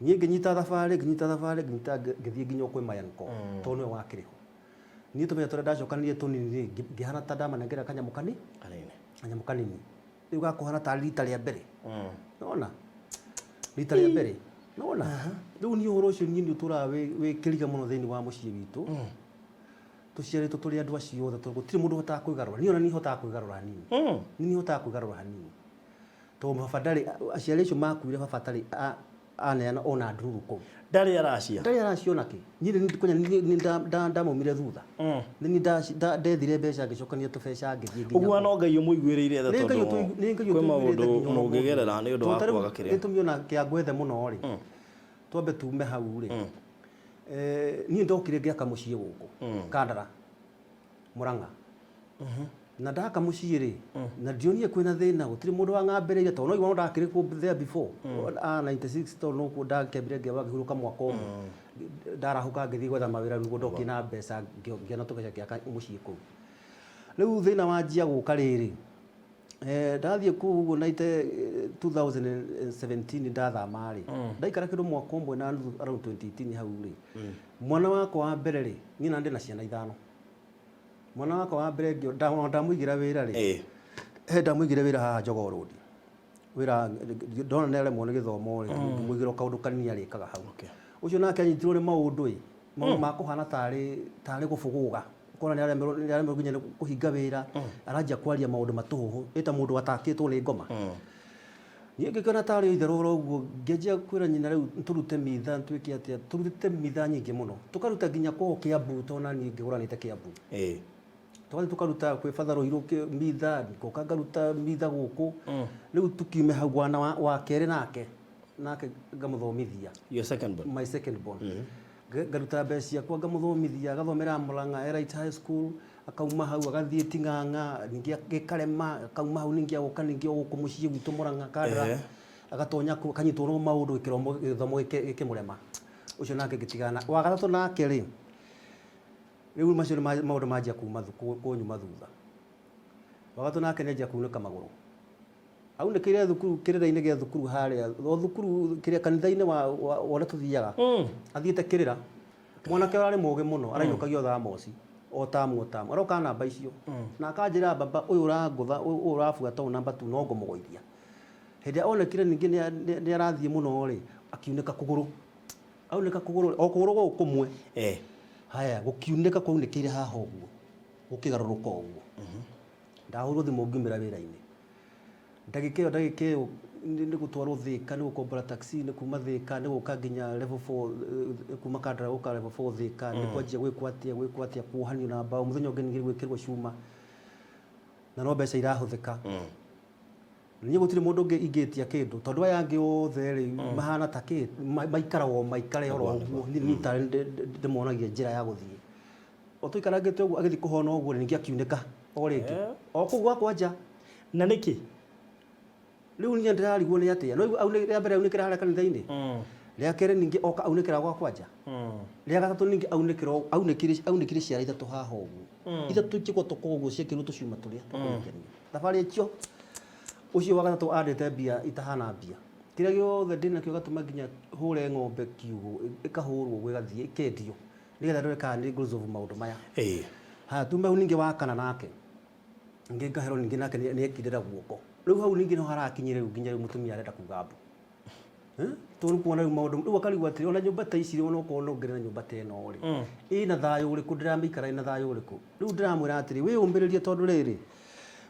Niĩ ngĩnyita thabarĩ, ngĩnyita thabarĩ, ngĩnyita, ngĩthiĩ nginya o kwĩ mayanko, tondũ nĩwe wakĩrĩ ho. Niĩ tũbeca tũrĩa ndacokanirie tũnini rĩ, ngĩhana ta ndamanengera kanyamũ kani Kanini. Kanyamũ kanini rĩu gakũhana tarĩ rita rĩa mbere. Nona rita rĩa mbere, nona rĩu niĩ ũhoro ũcio niĩ nĩ ũtũraga wĩ kĩriga mũno thĩinĩ wa mũciĩ witũ. Tũciarĩtwo tũrĩ andũ acio othe, tondũ gũtirĩ mũndũ ũhotaga kwĩgarũra. Niĩ ona niĩ hotaga kwĩgarũra hanini. Niĩ hotaga kwĩgarũra hanini, tondũ baba ndarĩ, aciari acio makuire baba atarĩ aneana ona ndururu kũu. Ndarĩ aracia. Ndarĩ araciona kĩ. Niĩ nĩ kwenya nĩ ndamaumire thutha. Nĩ niĩ ndethire mbeca, ngĩcokania tũbeca, ngĩthiĩ nginya Ũguo no Ngai ũmũiguĩrĩire tha. Nĩ Ngai Tondũ nĩ Ngai kwĩ ũtũiguĩrĩire maũndũ nginya ona ũmũthĩ. mũngĩgerera nĩ ũndũ wa Tondũ ta rĩu kwaga kĩrĩa. Gĩtũmi ona kĩa ngwethe mũno rĩ, twambe tume hau rĩ, niĩ ndokire ngĩaka mũciĩ gũkũ Kandara, Murang'a, na ndaka mũciĩ rĩ, na ndionire kwĩna thĩna, gũtirĩ mũndũ wang'ambĩrĩire, tondũ no igua no ndakĩrĩ kũ there before 96, tondũ nokuo ndakĩambire ngĩamba ngĩhurũka mwaka ũmwe, ndarahũka ngĩthiĩ gwetha mawĩra nĩguo ndokie na mbeca, ngĩona tũbeca, ngĩaka mũciĩ kũu. Rĩu thĩna wanjia gũka rĩrĩ, ndathiĩ kũu ũguo 2017 ndathama rĩ, ndaikara kĩndũ mwaka ũmwe na nuthu, around 2018 hau rĩ, mwana wakwa wa mbere rĩ, niĩ na ndĩ na ciana ithano, mwana wakwa wa mbere ndamũigĩra wĩra rĩ, he ndamũigĩre wĩra haha Jogoo Road, wĩra ndona nĩ aremwo nĩ gĩthomo rĩ, ngĩmũigĩra o kaũndũ kanini arĩkaga hau. Ũcio nake anyitirwo nĩ maũndũ ĩ, maũndũ ma kũhana tarĩ gũbũgũga, ũkona nĩ aremerwo nginya nĩ kũhinga wĩra, aranjia kwaria maũndũ matũhũhũ ĩta mũndũ atakĩtwo nĩ ngoma. Niĩ ngĩkĩona tarĩ o itherũ oro ũguo, ngĩanjia kwĩra nyina rĩu tũrute mitha, twĩke atĩa, tũrutĩte mitha nyingĩ mũno, tũkaruta nginya kwao Kĩambu, tondũ na niĩ ngĩgũranĩte Kĩambu. Tũgathiĩ tũkaruta kwĩ batha Rũirũ mitha, ngoka ngaruta mitha gũkũ. Rĩu tukiume hau, wana wa kerĩ nake ngamũthomithia. Your second born. My second born. Ngaruta mbeca ciakwa, ngamũthomithia, agathomera Murang'a Elite High School, akauma hau agathiĩ Ting'ang'a, ningĩ gĩkarema, akauma hau ningĩ agoka ningĩ o gũkũ mũciĩ gwitũ Murang'a Kandara. Agatonya kũu, akanyitwo no maũndũ, gĩkĩromo gĩthomo gĩkĩmũrema. Ũcio nake ngĩtigana. Wa gatatũ nake rĩ, rĩu macio nĩ maũndũ manjia kuma kũnyuma thutha. Wa gatatũ nake nĩ anjia kunĩka magũrũ, aunĩkĩire thukuru, kĩrĩra-inĩ gĩa thukuru harĩa o thukuru kĩrĩa kanitha-inĩ wa ũrĩa tũthiaga, athiĩte kĩrĩra. Mwanake ũrarĩ mũgĩ mũno, arainũkagio thaa moci o tamu o tamu, aroka namba icio na akanjĩra, "Baba, ũyũ ũrangũtha, ũyũ ũrabuata ũyũ namba tu no ngũmũgũithia." Hĩndĩ ĩrĩa onekire ningĩ nĩ arathiĩ mũno rĩ, akiunĩka kũgũrũ, aunĩka kũgũrũ, o kũgũrũ gũkũ kũmwe. Haya, gũkiunĩka kwaunĩkĩire haha ũguo, gũkĩgarũrũka ũguo. Ndahũrwo thimũ ngiumĩra wĩra-inĩ, ndagĩka ĩyo nĩ gũtwarwo Thĩka, nĩ gũkombora taxi, nĩ kuma Thĩka nĩ gũka nginya level 4, kuma Kandara gũka level 4 Thĩka, nĩ kwanjia gwĩkwo atĩa, gwĩkwo atĩa, kuohanio na mbaũ, mũthenya ũngĩ ningĩ gwĩkĩrwo cuma, na no mbeca irahũthĩka. Niĩ gũtirĩ mũndũ ũngĩ ingĩtia kĩndũ, tondũ aya angĩ othe rĩ, mahana ta kĩ maikaraga o maikare oro ũguo. Niĩ tarĩ ndĩmonagia njĩra ya gũthiĩ. O tũikarangĩte ũguo, agĩthiĩ kũhona ũguo, ningĩ akiunĩka o rĩngĩ o kũu gwakwa nja. Na nĩkĩ? Rĩu niĩ ndĩrarigwo nĩ atĩa, no rĩa mbere aunĩkĩra harĩa kanitha-inĩ, rĩa kerĩ ningĩ oka aunĩkĩra gwakwa nja, rĩa gatatũ ningĩ aunĩkĩra, aunĩkire ciara ithatũ haha ũguo, ithatũ ikĩgotoka ũguo, ciekĩrwo tũcuma tũrĩa tũkũrĩkania thabarĩ icio. Ũcio wa gatatũ andĩte mbia itahana mbia, kĩrĩa gĩothe ndĩnakĩo, gatũma nginya hũre ng'ombe kiugũ, ĩkahũrwo ũguo, ĩgathiĩ ĩkendio nĩgetha ndore kana nĩ ngũresolve maũndũ maya. Haya, tume hau ningĩ wa kana nake ningĩ ngaherwo, ningĩ nake nĩ ekindĩra guoko. Rĩu hau ningĩ no harakinyire, rĩu nginya rĩu mũtumia arenda kuga mbu. Tondũ nĩ kuona rĩu maũndũ, rĩu akarigwo atĩrĩ, ona nyũmba ta ici, ona okorwo no ngĩrĩ na nyũmba ta ĩno rĩ, ĩna thayũ ũrĩkũ? Ndĩramĩikara ĩna thayũ ũrĩkũ? Rĩu ndĩramwĩra atĩrĩ, wĩyũmbĩrĩrie, tondũ rĩrĩ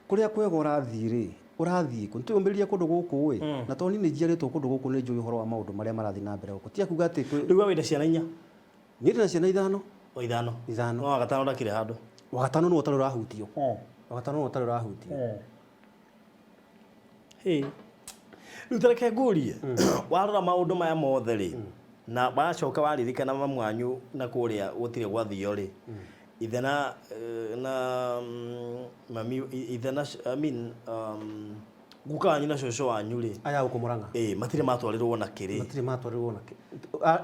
kũrĩa kwega ũrathiĩ rĩ, ũrathiĩ kũ? Nĩtwĩyũmbĩrĩrie kũndũ gũkũ ĩ, na tondũ niĩ nĩ njiarĩtwo kũndũ gũkũ, nĩ njũĩ ũhoro wa maũndũ marĩa marathiĩ na mbere gũkũ, tiga kuga atĩ Rĩu we wĩna ciana inya? Niĩ ndĩna ciana ithano. O ithano? Ithano. No wa gatano ndakĩrĩ handũ? Wa gatano nĩwe ũtarĩ ũrahutio, wa gatano nĩwe ũtarĩ ũrahutio. Hĩ. Rĩu ta reke ngũrie, warora maũndũ maya mothe rĩ, na wacoka waririkana mamu wanyu na kũrĩa gũtirĩ gwathio rĩ, ithe na mami, ithe na I mean, Guka wanyu na cũcũ wanyu rĩ, Aya gũkũ Mũrang'a. Ĩ matirĩ matwarĩrwo na kĩrĩ? Matirĩ matwarĩrwo na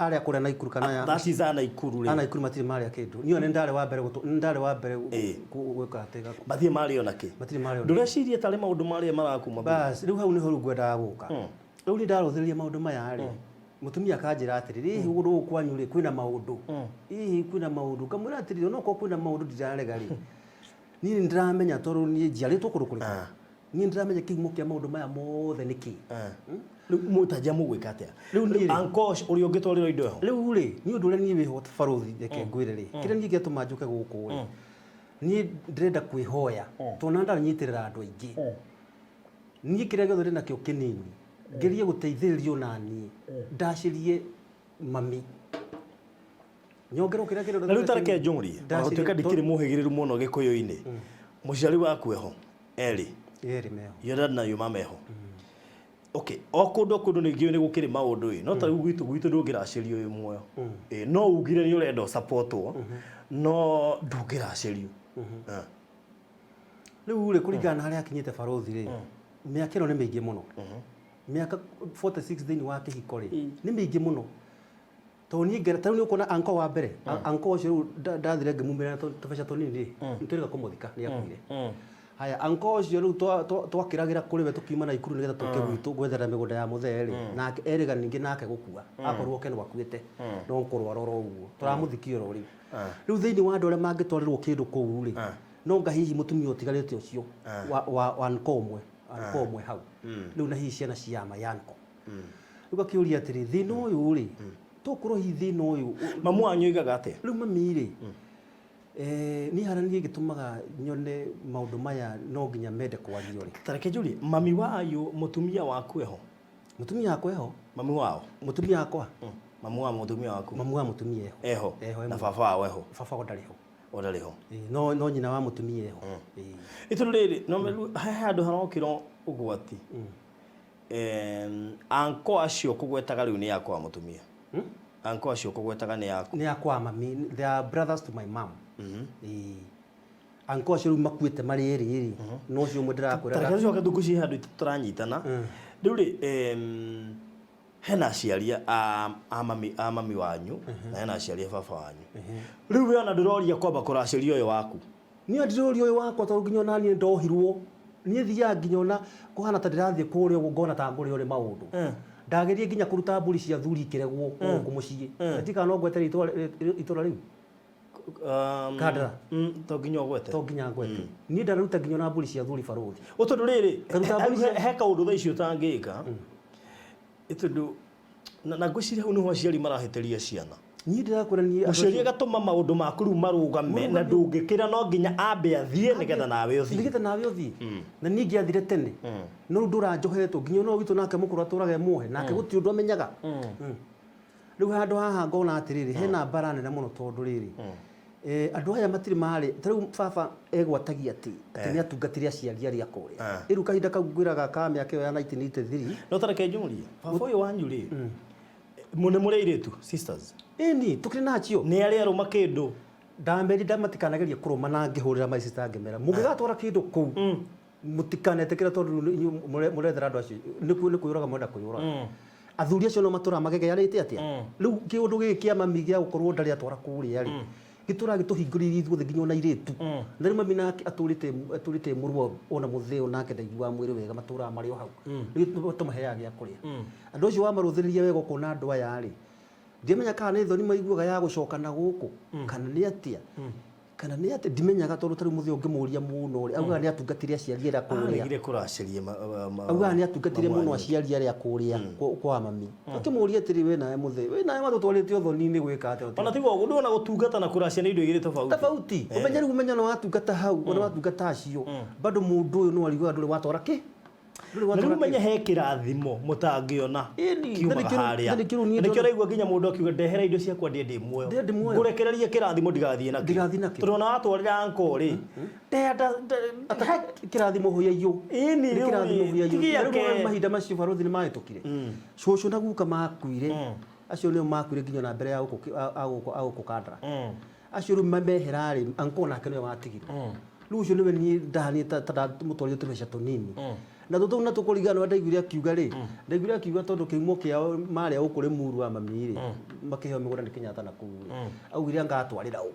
arĩa kũrĩa Naikuru kana aya That is a Naikuru a rĩ. Naikuru matirĩ marĩa kĩndũ. Niĩ ona nĩ ndarĩ wa mbere nĩ ndarĩ wa mbere gwĩka atĩ Matirĩ marĩo na kĩ? Matirĩ marĩo na. Ndũreciria tarĩ maũndũ marĩa marakuma? Bas, rĩu hau nĩho rĩu ngwendaga gũka. Rĩu nĩ ndarũthĩrĩria maũndũ maya rĩ, mũtumia akanjĩra atĩrĩrĩ, hihi gũkũ gũkũ kwanyu rĩ kwĩna maũndũ, hihi kwĩna maũndũ? Ngamwĩra atĩrĩrĩ, onokorwo kwĩna maũndũ ndirarega rĩ, niĩ nĩ ndĩramenya tondũ niĩ njiarĩtwo kũndũ kũrĩkũ, niĩ nĩ ndĩramenya kĩhumo kĩa maũndũ maya mothe nĩ kĩĩ. Rĩu mũtanjia mũgwĩka atĩa? Rĩu niĩ rĩ- Uncle ũrĩa ũngĩtwarĩrwo indo eho? Rĩu rĩ, niĩ ũndũ ũrĩa niĩ wĩho, barũthi, reke ngwĩre rĩ, kĩrĩa niĩ gĩatũma njũke gũkũ rĩ, niĩ ndĩrenda kwĩhoya tondũ na ndanyitĩrĩra andũ aingĩ. Niĩ kĩrĩa gĩothe ndĩ nakĩo kĩnini ngerie gũteithĩrĩrio na niĩ ndacĩrie mami nyongerwo kĩrĩa kĩrĩa. Na rĩu tareke njũrie, ona gũtuĩka ndikĩrĩ mũhĩgĩrĩru mũno gĩkũyũ-inĩ, mũciari waku eho erĩ? Erĩ meho. Your dad na your mama eho. Okay, o kũndũ o kũndũ ningĩ nĩ gũkĩrĩ maũndũ ĩ, no ta rĩu gwitũ ndũngĩracĩrio wĩ muoyo. Ĩ, no ugire nĩ ũrenda ũsupportwo, no ndũngĩracĩrio. Ah. Rĩu rĩ, kũringana na harĩa akinyĩte barũthi rĩ, mĩaka ĩno nĩ mĩingĩ mũno. Mĩaka 46 thĩinĩ wa kĩhiko rĩ, nĩ mĩingĩ mũno, tondũ niĩ ngera tarĩu nĩ ũkuona anko wa mbere, anko ũcio rĩu ndathire ngĩmumĩra na tũbeca tũnini rĩ, nĩtwĩrĩga kũmũthika nĩ akuire. Haya, anko ũcio rĩu twakĩragĩra kũrĩ we tũkiuma Naikuru nĩgetha tũke gwitũ gwetherera mĩgũnda ya mũthee rĩ, nake erĩga ningĩ nake gũkua akorwo ke no akuĩte no kũrwara oro ũguo tũramũthikia oro rĩu. Rĩu thĩinĩ wa andũ arĩa mangĩtwarĩrwo kĩndũ kũu rĩ, no nga hihi mũtumia ũtigarĩte ũcio wa anko ũmwe, anko ũmwe hau rĩu, na hihi ciana cia ma ya anko. Rĩu gakĩũria atĩrĩ, thĩna ũyũ rĩ, tokorwo hihi thĩna ũyũ Mamu wanyu oigaga atĩa? Rĩu mami rĩ, niĩ harĩa niĩ gĩtũmaga nyone maũndũ maya no nginya mende kwario rĩ. Tareke njũrie, mami wanyu mũtumia waku eho? Mũtumia wakwa eho. Mami wao? Mũtumia wakwa. Mamu wa mũtumia waku? Mamu wa mũtumia eho. Eho? Eho. Na baba wao eho? Baba wao ndarĩ ho. O ndarĩ ho? Ĩĩ, no nyina wa mũtumia eho. Ĩĩ. Ĩ tondũ rĩrĩ no he handũ harokĩra ũgwati. Anko acio kũgwetaga rĩu nĩ yakwa mũtumia? Anko acio kũgwetaga nĩ yaku? Nĩ yakwa mami, they are brothers to my mom. Ĩĩ. Anko acio rĩu makuĩte marĩ erĩ rĩ, no ũcio ũmwe ndĩrakwĩra. Tareke tũcoke tũkũcie handũ tũranyitana. Rĩu rĩ, hena aciari a mami wanyu na hena aciari a baba wanyu. Rĩu we ona ndũroria kwamba kũracĩria ũyũ waku? Niĩ ndĩroria ũyũ wakwa tondũ nginya ona niĩ ndohirwo, niĩ thiaga nginya ona kũhana ta ndĩrathiĩ kũrĩa ũguo ngona ta ngũrĩo nĩ maũndũ. Ndagerie nginya kũruta mbũri cia thuri ikĩregwo gũkũ mũciĩ. Na ndikana no ngwete rĩtwa itũra rĩu. Kandara. To nginya ũgwete. To nginya ngwete. Niĩ ndaruta nginya ona mbũri cia thuri, barũthi. O tondũ rĩrĩ, Ngaruta mbũri he kaũndũ thaa ici ũtangĩka. Ĩ tondũ na ngwĩciria hau nĩho aciari marahĩtĩria ciana. Niĩ ndĩrakwĩra niĩ andũ Mũciari acio- agatũma maũndũ maku rĩu marũgame na ndũngĩkĩra, no nginya ambe athiĩ nĩgetha nawe ũthiĩ. Nĩgetha nawe ũthiĩ. Na niĩ ngĩathire tene, no rĩu ndũranjohetwo nginya no witũ nake mũkũrũ atũraga e muohe nake gũtirĩ ũndũ amenyaga. Rĩu handũ haha ngona atĩrĩrĩ, hena mbara nene mũno tondũ rĩrĩ, andũ aya matirĩ marĩ ta rĩu baba egwatagia atĩ nĩ atungatĩre aciari arĩa kũrĩa. Rĩu kahinda kau ngwĩraga ka mĩaka ĩyo ya 1983. No tareke njũrie, baba ũyũ wanyu rĩ, nĩ mũrĩ airĩtu, sisters? Ĩni, tũkĩrĩ nacio. Nĩ arĩ arũma kĩndũ? Ndameri matikanagerie kũrũma na ngĩhũrĩra my sister ngĩmera mũngĩgatwara kĩndũ kũu mũtikanetĩkĩre tondũ rĩu inyuĩ mũrethera andũ acio nĩ kwĩyũraga mwenda kwĩyũraga. Athuri acio no matũraga magegearĩte atĩa. Rĩu kĩũndũ gĩkĩ kĩa mami gĩa gũkorwo ndarĩ atwara kũrĩa rĩ, gĩtũraga gĩtũhingũrĩirie ithuothe nginya ona airĩtu. Na rĩu mami nake atũrĩte mũrwaru, ona mũtheo nake ndaiguaga mwĩrĩ wega, matũraga marĩ o hau. Rĩu tũmaheaga gĩa kũrĩa. Andũ acio wamarũthĩrĩria wega ũkona andũ aya rĩ, ndiamenya kana nĩ thoni maiguaga ya gũcoka na gũkũ kana nĩ atĩa, kana nĩ atĩa, ndimenyaga, tondũ tarĩu mũthĩ ũngĩmũria mũno rĩ, augaga nĩ atungatire aciari arĩa kũrĩa. Aregire kũracĩria Augaga nĩ atungatire mamu mũno wanyu. Aciari arĩa kũrĩa kwa mami. Akĩmũria atĩrĩ, we nawe mũthee, we nawe watũtwarĩte ũthoni-inĩ gwĩka atĩa? Ona tiga ũguo, ndũona gũtungata na kũracia nĩ indo igĩrĩ tofauti? Tofauti. Ũmenye rĩu, ũmenye no watungata hau, ona watungata acio bado mũndũ ũyũ no ariguaga ndũrĩ watwara kĩ, ndũrĩ Na watwara rĩu menye kĩ. He kĩrathimo mũtangĩona Ĩni, kiumaga na nĩkĩo- harĩa. Na nĩkĩo rĩu niĩ Na nĩkĩo ndona- ũraigua nginya mũndũ akiuga ndehera indo ciakwa ndĩe ndĩ muoyo. Ndĩe ndĩ muoyo. Ngũrekererie kĩrathimo ndigathiĩ nakĩo. Ndigathiĩ nakĩo. Tondũ ona watwarĩra anko rĩ, Kĩrathimo hũyaiyũ. Ĩni, Nĩ rĩu kĩrathimo rĩ, hũyaiyũ. tigia Na rĩu mahinda macio barũthi nĩ mahĩtũkire. Cũcũ na guka makuire, acio nĩo makuire nginya na mbere ya gũkũ a gũkũ Kandara. Acio rĩu mehera rĩ, anko nake nĩwe watigirwo. Rĩu ũcio nĩwe niĩ ndahaniĩ ta ndamũtwarire tũbeca tũnini. Na tũtũ na tũkũringana na ndaiguire akiuga rĩ, ndaiguire akiuga tondũ kĩhumo kĩao marĩa gũkũ Rĩmuru wa mami rĩ, makĩheo mĩgũnda nĩ Kenyatta na kũu rĩ, augire anga atwarĩra ũ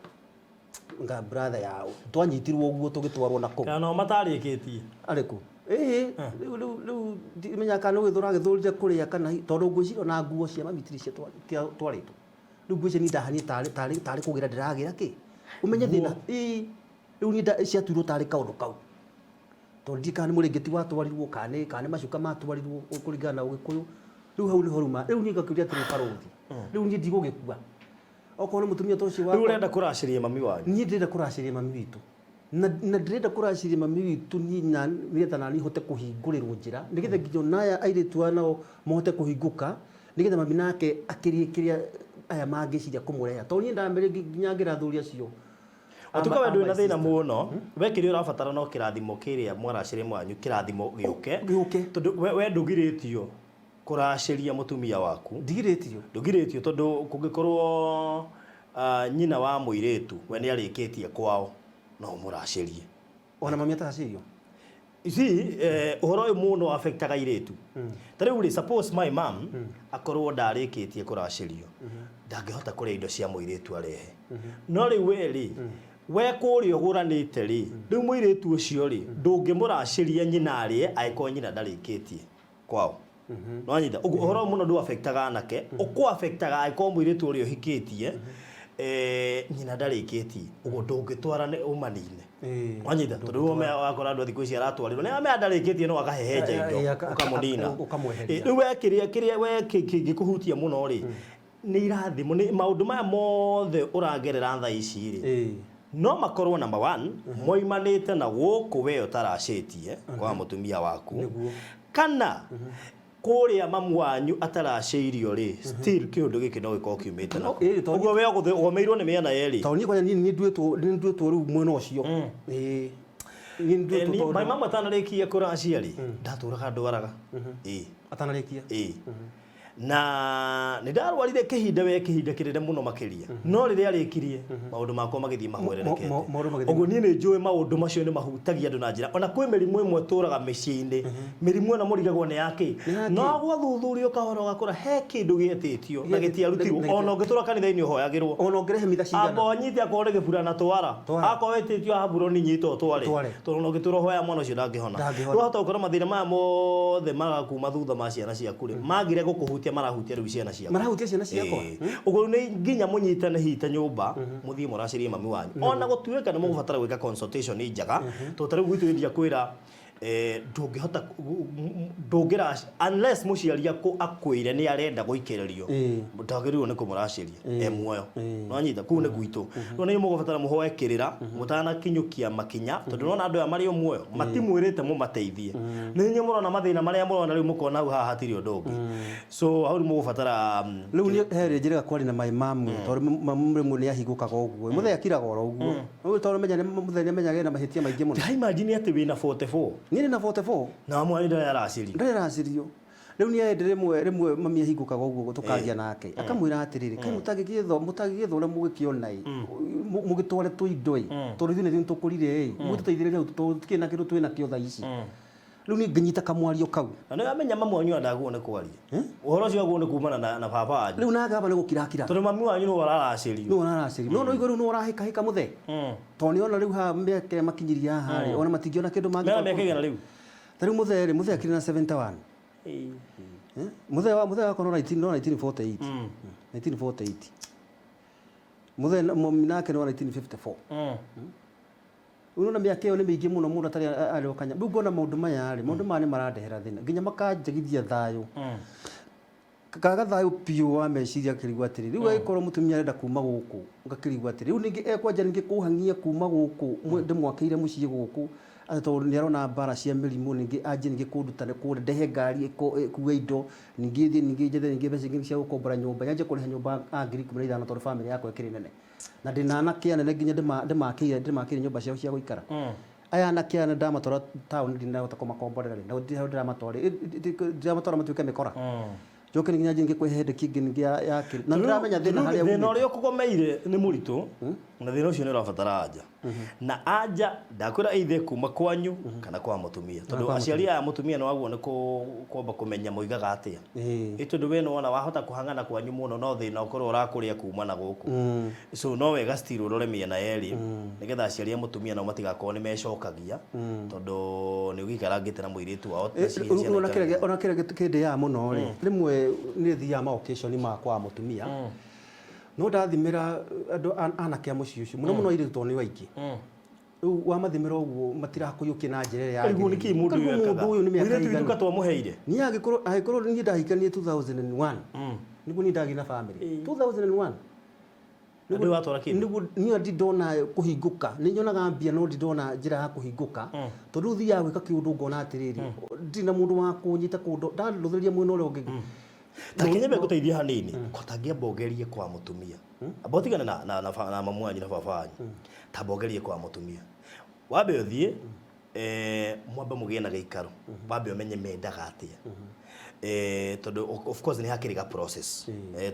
nga brother yao twanyitirwo ũguo tũgĩtwarwo na kũu. Kana no matarĩkĩtie? Arĩkũ? Ĩĩ, rĩu ndimenya kana nĩ gwĩthũra agĩthũrire kũrĩa kana tondũ ngwĩciria ona nguo cia mami tirĩ cia twarĩtwo. Rĩu ngwĩciria niĩ ndahanie tarĩ kũgĩra ndĩragĩra kĩ ũmenye thĩna. Ĩĩ, rĩu niĩ ciatuirwo tarĩ kaũndũ kau tondũ ndiũĩ kana nĩ mũrĩngĩti watwarirwo kana nĩ macuka matwarirwo kũringana na Ũgĩkũyũ. Rĩu hau nĩho ruma rĩu niĩ ngakĩũria atĩrĩ, barũthi, rĩu niĩ ndigũgĩkua okorwo nĩ mũtumia ta ũcio wakwa. Rĩu ũrenda kũracĩria mami wanyu? Niĩ ndĩrenda kũracĩria mami witũ na ndĩrenda kũracĩria mami witũ niĩ na nĩgetha naniĩ hote kũhingũrĩrwo njĩra, nĩgetha nginya ona aya airĩtu aya nao mahote kũhingũka, nĩgetha mami nake akĩrie kĩrĩa aya mangĩciria kũmũreha, tondũ niĩ ndamere nginya ngĩra athuri acio. Ũtuĩka we ndũrĩ na thĩna mũno, we kĩrĩa ũrabatara no kĩrathimo kĩrĩa mwaracĩria mwanyu, kĩrathimo gĩũke. Gĩũke. Tondũ we ndũgirĩtio kũracĩria mũtumia waku. Ndigirĩtio. Ndũgirĩtio tondũ kũngĩkorwo nyina wa mũirĩtu we nĩ arĩkĩtie kwao, no ũmũracĩrie. Ona mami ataracĩrio? You see, ũhoro ũyũ mũno affectaga airĩtu. Ta rĩu rĩ, suppose my mom akorwo ndarĩkĩtie kũracĩrio, ndangĩhota kũrĩa indo cia mũirĩtu arehe. No rĩu we rĩ, we kũrĩa ũgũranĩte rĩ, rĩu mũirĩtu ũcio rĩ, ndũngĩmũracĩria nyina arĩe angĩkorwo nyina ndarĩkĩtie kwao. Nĩwanyita? Ũguo ũhoro ũyũ mũno ndũ affectaga anake, ũkũ affectaga angĩkorwo mũirĩtu ũrĩa ũhikĩtie nyina ndarĩkĩtie. Ũguo ndũngĩtwara nĩ ũmanine. Wanyita? Tondũ rĩu wakora andũ a thikũ ici aratwarĩrwo nĩ amenya ndarĩkĩtie no akahehenja indo ũkamũnina. Ũkamweheria. Rĩu we kĩrĩa kĩrĩa we kĩngĩkũhutia mũno rĩ, nĩ irathimo, nĩ maũndũ maya mothe ũragerera thaa ici rĩ, no makorwo number one moimanĩte na gũkũ we ũtaracĩtie kwa mũtumia waku, kana kũrĩa mamu wanyu ataracĩirio rĩ, still kĩũndũ gĩkĩ no gĩkorwo kiumĩte na ũguo we ũgomeirwo nĩ mĩena yerĩ. Tondũ niĩ kwanja niĩ nĩ nduĩtwo rĩu mwena ũcio. Ĩĩ, niĩ nĩ nduĩtwo. My mama atanarĩkia kũracia rĩ, ndatũraga ndwaraga. Ĩĩ. Atanarĩkia? Ĩĩ, na nĩ ndarwarire kĩhinda we kĩhinda kĩnene mũno makĩria, no rĩrĩa arĩkirie maũndũ makwa magĩthiĩ mahwererekete. Maũndũ magĩthiĩ. Ũguo niĩ nĩ njũĩ maũndũ macio nĩ mahutagia andũ na njĩra ona kwĩ mĩrimũ ĩmwe tũraga mĩciĩ-inĩ, mĩrimũ ĩno mũrigagwo nĩ yakĩ. Nĩ yakĩ? No gwathuthurio kahora ũgakora he kĩndũ gĩetĩtio na gĩtiarutirwo. Ona ũngĩtũra kanitha-inĩ ũhoyagĩrwo, Ona ũngĩrehe mitha cigana. Amba ũnyite akorwo nĩ gĩburana twara. Twara. Akorwo wĩtĩtio haburoni nyita ũtware. Ũtware. Tondũ ona ũngĩtũra ũhoya mwana ũcio ndangĩhona. Ndangĩhona. Rĩu wahota gũkora mathĩna maya mothe marakuma thutha ma ciana ciaku rĩ, magire gũkũhutia marahutia rĩu ciana ciaku. Marahutia ciana ciakwa. Ĩĩ. Ũguo rĩu nĩ nginya mũnyitane hita nyũmba mũthiĩ mũracĩrie mami wanyu, ona gũtuĩka nĩ mũgũbatara gwĩka consultation njega, tondũ ta rĩu gwitũ india kwĩra ndũngĩhota ndũngĩra unless mũciari akwĩre nĩ arenda gũikĩrĩrio, ndagĩrĩirwo nĩ kũmũracĩria e muoyo. Nĩwanyita? Kũu nĩ gwitũ. Rĩu nĩ mũgũbatara mũhoe kĩrĩra mũtanakinyũkia makinya, tondũ nĩwona andũ aya marĩ o muoyo matimwĩrĩte mũmateithie. Nĩ inyuĩ mũrona mathĩna marĩa mũrona rĩu mũkona hau haha hatirĩ ũndũ ũngĩ, so hau rĩu mũgũbatara Rĩu niĩ he rĩ njĩrĩga kwaria na my mum, tondũ mamu rĩmwe nĩ ahingũkaga ũguo, mũthee akiraga oro ũguo. Rĩu tondũ menya mũthee nĩ amenyaga ena mahĩtia maingĩ mũno. Imagine atĩ wĩna 44. Niĩ ndĩ na 44. Na mwana ndarĩ aracĩrio. Ndarĩ aracĩrio. Rĩu niĩ ende rĩmwe mami ahingũkaga ũguo tũkaria nake akamwĩra atĩrĩrĩ, kaĩ mũtangĩgĩetha ũrĩa mũgĩkĩona ĩ, mũgĩtware tũindo ĩ, tondũ ithuĩ nĩ tũkũrire ĩ, mũtũteithĩrĩrie hau tondũ tũtikĩrĩ na kĩndũ twĩ nakĩo thaa ici. Rĩu niĩ ngĩnyita kamwario kau. Na nĩ wamenya mamu wanyu andagwo nĩ kwaria ũhoro ũcio, agwo nĩ kumana na baba wanyu. Rĩu nake baba nĩ gũkirakira. Tondũ mami wanyu nĩwe ũraracĩrio. Nĩwe ũraracĩrio, no no igũrũ nĩwe ũrahĩkahĩka mũthee, tondũ nĩ ona rĩu haha mĩaka ĩrĩa makinyirie haha rĩ, ona matingĩona kĩndũ mena mĩaka igana rĩu? Ta rĩu mũthee rĩ, mũthee akĩrĩ na 71. Mũthee wakwa no 19 no 1948, 1948 mũthee mami nake no 1954. Unaona mĩaka ĩyo nĩ mĩingĩ mũno mũndũ atarĩ arĩ o kanya. Rĩu ngona maũndũ maya rĩ, maũndũ maya nĩ marandehera thĩna nginya makanjagithia thayũ, kaga thayũ biũ wa meciria. Akĩrigwo atĩrĩ, rĩu agĩkorwo mũtumia arenda kuma gũkũ, ngakĩrigwo atĩrĩ, rĩu ningĩ ekwanja ningĩ kũhang'ia kuma gũkũ ndĩmwakĩire mũciĩ gũkũ atĩ tondũ nĩ arona mbara cia mĩrimũ, ningĩ anjie ningĩ kũnduta nĩ kũrĩa ndehe ngari ĩkue indo, ningĩ thiĩ ningĩ njethe ningĩ mbeca ingĩ cia gũkombora nyũmba, nyanjie kũrĩha nyũmba a 15,000 tondũ bamĩrĩ yakwa ĩkĩrĩ nene na ndĩna anake anene nginya ndĩmakĩire nyũmba ciao cia gũikara. Aya anake aya ndamatwara taũni ndinahota kũmakomborera rĩ, na gũtirĩ handũ ndĩramatwara matuĩke mĩkora, njoke ningĩ nyanjie ningĩ kwĩhe headache ĩngĩ ningĩ ya kĩ na ndĩramenya thĩna harĩa Thĩna umĩte. Ũrĩa ũkũgomeire nĩ mũritũ. Na thĩna ũcio nĩ ũrabatara anja, na anja ndakwĩra either kuma kwanyu kana kwa mũtumia, tondũ Kwa aciari aya mũtumia nĩ waguo nĩ kwamba kũmenya moigaga atĩa. Ĩ tondũ we nĩwona wahota kũhang'ana kwanyu mũno, no thĩna ũkorwo ũrakũrĩa kuma na gũkũ. So no wega still ũrore mĩena yerĩ, nĩgetha aciari a mũtumia nao matigakorwo nĩ mecokagia, tondũ nĩ ũgĩikarangĩte na mũirĩtu wao na ciana Ona kĩrĩa kĩndĩaga mũno rĩ, rĩmwe nĩ thiaga ma occasion ma kwa mũtumia, no ndathimĩra andũ anake a mũciĩ ũcio, mũno mũno airĩtu, tondũ nĩo aingĩ. Rĩu wamathimĩra ũguo, matirakũiyũkia na njĩra ĩrĩa Karigwo nĩkĩ mũndũ ũyũ Karigwo ekaga? Mũndũ ũyũ nĩ mĩaka Mũirĩtu ĩigana? witũ twamũheire. Niĩ angĩkorwo niĩ ndahikanie 2001, nĩguo niĩ ndagĩa na family 2001. Na ndũĩ watwara kĩndũ? Nĩguo niĩ ndindona kũhingũka. Nĩ nyonaga mbia, no ndindona njĩra ya kũhingũka, tondũ rĩu thiaga gwĩka kĩũndũ, ngona atĩrĩrĩ, ndirĩ na mũndũ wa kũnyita kũndũ ndarũthĩrĩria mwena ũrĩa ũngĩ. Ta kinyambe ngũteithie hanini ko tangĩamba ũgerie kwa mũtumia, amba ũtigane na mamu wanyu na baba wanyu, tamba ũgerie kwa mũtumia, wambe ũthiĩ mwambe mũgĩe na gĩikaro, wambe ũmenye mendaga atĩa, tondũ of course nĩ hakĩrĩ ga process,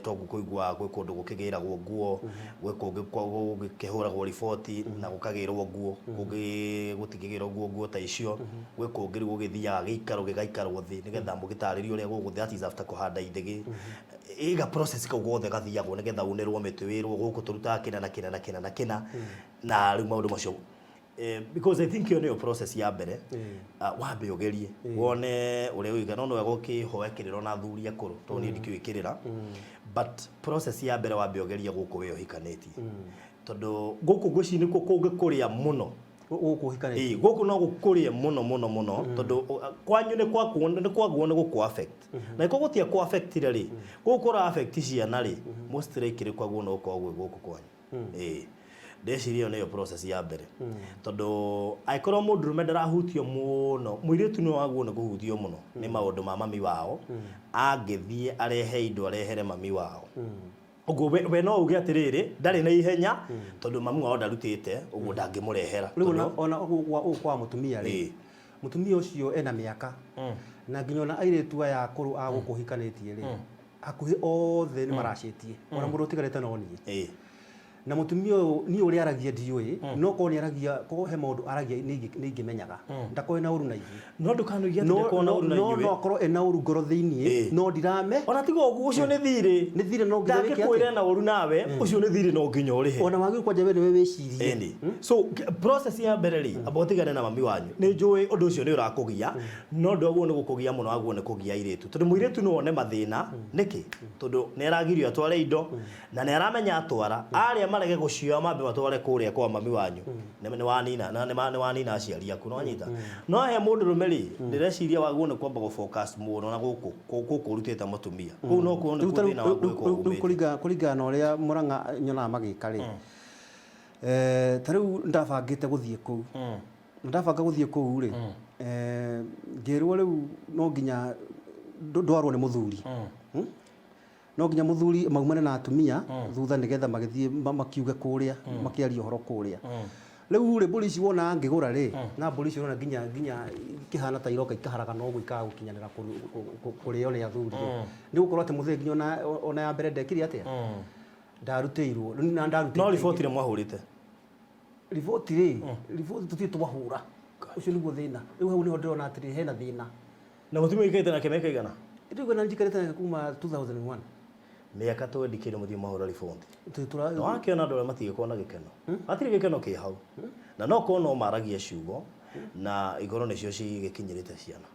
toguo kũigua gwĩ kũndũ gũkĩgĩragwo nguo, gwĩ kũngĩ gũkĩhũragwo riboti na gũkagĩrwo nguo, kũngĩ gũtingĩgĩrwo nguo ta icio, gwĩ kũngĩ rĩu gũgĩthiaga gĩikaro gĩgaikarwo thĩ nĩgetha mũgĩtarĩrio ũrĩa gũgũthiĩ, that is after kũhanda ithĩgĩ. Ĩga process kau gothe gathiagwo nĩgetha unĩrwo mĩtĩ, wĩrwo gũkũ tũrutaga kĩna na kĩna na kĩna na kĩna, na rĩu maũndũ macio, because I think ĩyo nĩyo process ya mbere. Wambe ũgerie wone ũrĩa ũgĩka, no nĩwega ũkĩhoe kĩrĩro na athuri akũrũ, tondũ niĩ ndikĩũĩ kĩrĩra, but process ya mbere, wambe ũgerie gũkũ wĩ ũhikanĩtie, tondũ gũkũ ngwĩciria nĩkuo kũngĩkũrĩa mũno. Gũkũ ũhikanĩtie? Ĩĩ, gũkũ no gũkũrĩe mũno mũno mũno, tondũ kwanyu nĩ kwakuo, nĩ kwaguo nĩ gũkũ affect, na ĩkorwo gũtia kũ affect rĩ, gũkũ kũra affect ciana rĩ, most likely kwaguo no gũkorwo gwĩ gũkũ kwanyu. Ĩĩ, ndeciria ĩyo nĩyo process ya mbere, tondũ angĩkorwo mũndũrũme ndarahutio mũno, mũirĩtu nĩwe waguo nĩ kũhutio mũno nĩ maũndũ ma mami wao, angĩthiĩ arehe indo arehere mami wao. Ũguo we no uge atĩrĩrĩ, ndarĩ na ihenya, tondũ mami wao ndarutĩte ũguo, ndangĩmũrehera. Rĩu ona gũkũ kwa mũtumia rĩ, mũtumia ũcio ena mĩaka, na nginya ona airĩtu aya akũrũ a gũkũ ũhikanĩtie rĩ, hakuhĩ othe nĩ maracĩtie, ona mũndũ ũtigarĩte no niĩ. Na mũtumia ũyũ, niĩ ũrĩa aragia ndiũĩ, no korwo nĩ aragia, korwo he maũndũ aragia nĩ ingĩmenyaga ndakorwo ena ũru na ithuĩ. No ndũkanoige atĩ No ndakorwo na ũru na no inyuĩ. No akorwo ena ũru ngoro thĩiniĩ, no ndirame. Ona tiga ũguo, ũcio nĩ thirĩ. Nĩ thirĩ, no nginya wĩke Ndangĩkwĩra atĩa? na ũru nawe, ũcio nĩ thirĩ, no nginya ũrĩhe. Ona wagĩrĩirwo kwanja we nĩwe wĩcirie. Ĩni, so process ya mbere rĩ, amba ũtigane na mami wanyu. Nĩ njũĩ ũndũ ũcio nĩ ũrakũgia, no ndwaguo nĩ gũkũgia mũno, waguo nĩ kũgia airĩtu, tondũ mũirĩtu no one mathĩna. Nĩkĩ? Tondũ nĩ aragirio atware indo, na nĩ aramenya atwara arĩa marege gũcioya, mambe matware kũrĩa kwa mami wanyu, nĩ wanina na nĩ wanina aciari aku, no wanyita. No he mũndũrũme rĩ, ndĩreciria waguo nĩ kwamba gũ focus mũno na gũkũ gũkũ ũrutĩte mũtumia kũu, no kuo Rĩu nĩkuo thĩna waku rĩu ũgĩkorwo umĩte. Kũringana na ũrĩa Mũrang'a nyonaga magĩka rĩ, ta rĩu ndabangĩte gũthiĩ kũu, na ndabanga gũthiĩ kũu rĩ, ngĩrwo rĩu no nginya ndwarwo nĩ mũthuri. No nginya mũthuri maumane na atumia thutha, nĩgetha magĩthiĩ makiuge kũrĩa, makĩaria ũhoro kũrĩa. Rĩu rĩ, mbũri ici wona ngĩgũra rĩ, na mbũri ici ũrona nginya ikĩhana ta iroka ikaharagana ũguo, ikaga gũkinyanĩra kũrĩo nĩ athuri rĩ, nĩ gũkorwo atĩ mũthee nginya ona ya mbere ndekire atĩa, ndarutĩirwo na ndarutĩte. No riboti nĩ mwahũrĩte? Riboti rĩ, riboti tũtirĩ twahũra. Ũcio nĩguo thĩna. Rĩu hau nĩho ndĩrona atĩrĩ, hena thĩna. Na mũtumia ũikarĩte nake mĩaka igana? Rĩu na njikarĩte nake kuma 2001. Mĩaka 20 kĩndũ mũthiĩ mahũra riboti? Tũra. Na wakĩona andũ arĩa matigĩkorwo na gĩkeno, hatirĩ gĩkeno kĩ hau, na no korwo no maragia ciugo na igoro nĩcio cigĩkinyĩrĩte ciana.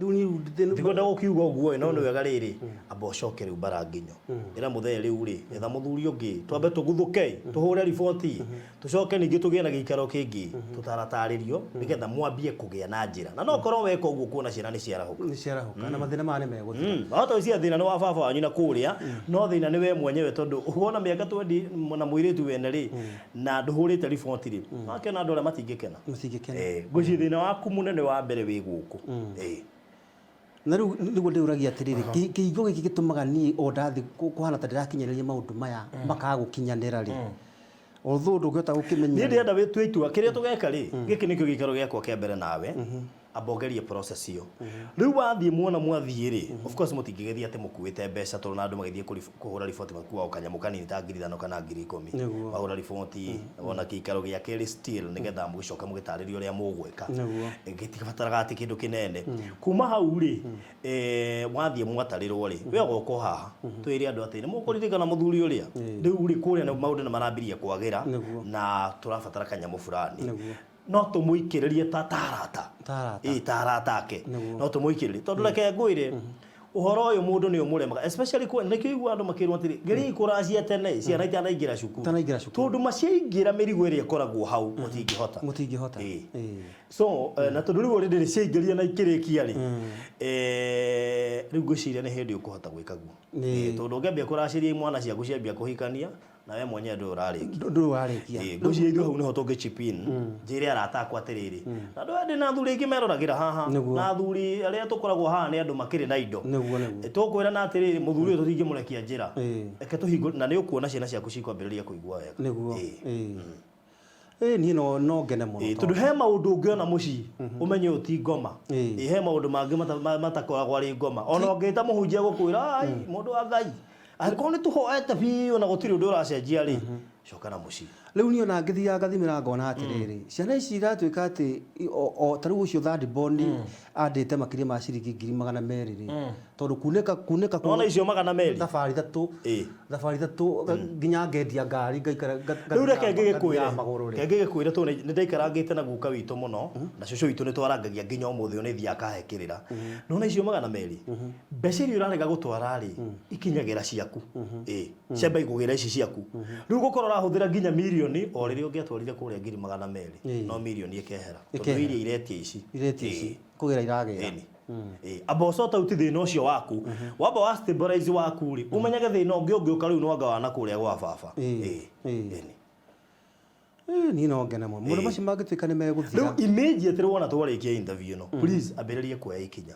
Rĩu niĩ thĩna. Ndikwenda gũkiuga ũguo ĩ, no nĩ wega rĩrĩ, amba ũcoke rĩu mbara nginyo ĩra mũthee rĩu rĩ, etha mũthuri ũngĩ, twambe tũguthũke, tũhũre riboti, tũcoke ningĩ tũgĩe na gĩikaro kĩngĩ, tũtaratarĩrio nĩgetha mwambie kũgĩa na njĩra, na no korwo weka ũguo kuona ciana nĩ ciarahũka. Nĩ ciarahũka na mathĩna maya nĩ megũthira. Wahota gwĩciria thĩna nĩ wa baba wanyu na kũrĩa, no thĩna nĩ we mwenyewe, tondũ wona mĩaka 20 na mũirĩtu wene rĩ, na ndũhũrĩte riboti rĩ, wakĩona andũ arĩa matingĩkena. Matingĩkena. Ngwĩciria thĩna waku mũnene wa mbere wĩ gũkũ. Na rĩu nĩguo ndĩũragia atĩrĩrĩ, kĩhingo gĩkĩ gĩtũmaga niĩ o ndathiĩ kũhana ta ndĩrakinyanĩria maũndũ maya makaga gũkinyanĩra rĩ, although ndũngĩhota gũkĩmenya Niĩ rĩ. Ndĩrenda wĩtue itua kĩrĩa tũgeka rĩ, gĩkĩ nĩkĩo gĩikaro gĩakwa kĩa mbere nawe. Amba ũgerie process ĩyo. Rĩu wathiĩ muona mwathiĩ rĩ, of course mũtingĩgĩthiĩ atĩ mũkuĩte mbeca, tondũ na andũ magĩthiĩ kũhũra riboti makuaga o kanyamũ kanini ta 5,000 kana 10,000. Wahũra riboti wona kĩikaro gĩa kerĩ still, nĩgetha mũgĩcoke mũgĩtarĩrie ũrĩa mũgwĩka. Gĩtibataraga atĩ kĩndũ kĩnene. Kuma hau rĩ, wathiĩ mwatarĩrwo rĩ, we ũgoka o haha twĩre andũ atĩ nĩ mũkũririkana mũthuri ũrĩa rĩu rĩ, kũrĩa maũndũ nĩ marambirie kwagĩra na tũrabatara kanyamũ fulani. No tũmũikĩrĩrie ta tarata. Ta arata. Ĩ, ta arata ake. No tũmũikĩrĩrie, tondũ reke ngwĩre, ũhoro ũyũ mũndũ nĩ ũmũremaga, especially nĩkĩo igua andũ makĩrwo atĩrĩ, geriai kũracia tene ciana itanaingĩra cukuru. Itanaingĩra cukuru. Tondũ maciaingĩra, mĩrigo ĩrĩa ĩkoragwo hau mũtingĩhota. Mũtingĩhota. Ĩ. So na tondũ rĩu already nĩ ciaingĩrire na ikĩrĩkia rĩ, rĩu ngwĩciria nĩ hĩndĩ ũkũhota gwĩka guo. Tondũ ũngĩambia kũracĩria imwana ciaku ciambia kũhikania na we mwenyewe ndũĩ ũrarĩkia. Ndũĩ warĩkia. Ĩ, ngwĩciria ithuĩ hau nĩho tũngĩ chip in, njĩre arata akwa atĩrĩrĩ, na andũ aya ndĩ na athuri aingĩ meroragĩra haha, na athuri arĩa tũkoragwo haha nĩ andũ makĩrĩ na indo. Nĩguo nĩguo. Tũkwĩra na atĩrĩrĩ, mũthuri ũyũ tũtingĩmũrekia njĩra, reke tũhingũre, na nĩ ũkuona ciana ciaku cikwambĩrĩria kũigua wega. Ĩ, niĩ no ngene mũno. Ĩ, tondũ he maũndũ ũngĩona mũciĩ ũmenye ũyũ ti ngoma. Ĩ, he maũndũ mangĩ matakoragwo arĩ ngoma, ona ũngĩta mũhunjia gũkwĩra, ai mũndũ wa Ngai, angĩkorwo nĩ tũhoete biũ na gũtirĩ ũndũ ũracenjia rĩ, coka na mũciĩ. Rĩu niĩ ona ngĩthiaga ngathimĩra ngona atĩrĩrĩ, ciana ici iratuĩka atĩ o ta rĩu ũcio third born andĩte makĩria ma ciringi 200,000 rĩ, tondũ kunĩka kunĩka Nona icio 200? Thabarĩ ithatũ. Thabarĩ ithatũ, nginya ngendia ngari ngaikara Rĩu reke ngĩgĩkwĩre, ngathiaga magũrũ rĩ. Reke ngĩgĩkwĩre, tondũ nĩ ndaikarangĩte na guka witũ mũno na cũcũ witũ, nĩ twarangagia nginya ũmũthĩ ũyũ, nĩ thiaga akahe kĩrĩra. Nona icio 200, mbeca iria ũrarega gũtwara rĩ, ikinyagĩra ciaku. Ĩ, ciamba ikũgĩra ici ciaku. Rĩu gũkorwo ũrahũthĩra nginya mirioni o rĩrĩa ũngĩatwarire kũrĩa 200,000, no mirioni ĩkehera, tondũ Ĩkehera. iria iretia ici. Iretia ici kũgĩra iragĩra. Ĩni. Ĩ, amba ũsort out thĩna ũcio waku, wamba wa stabilize waku rĩ, ũmenyage thĩna ũngĩ ũngĩũka rĩu nwanga wa na kũrĩa gwa baba. Ĩni. Ĩ, niĩ no ngene mũno maũndũ macio mangĩtuĩka nĩ megũthira. Rĩu immediately wona twarĩkia interview ĩno, please ambĩrĩrie kuoya ikinya.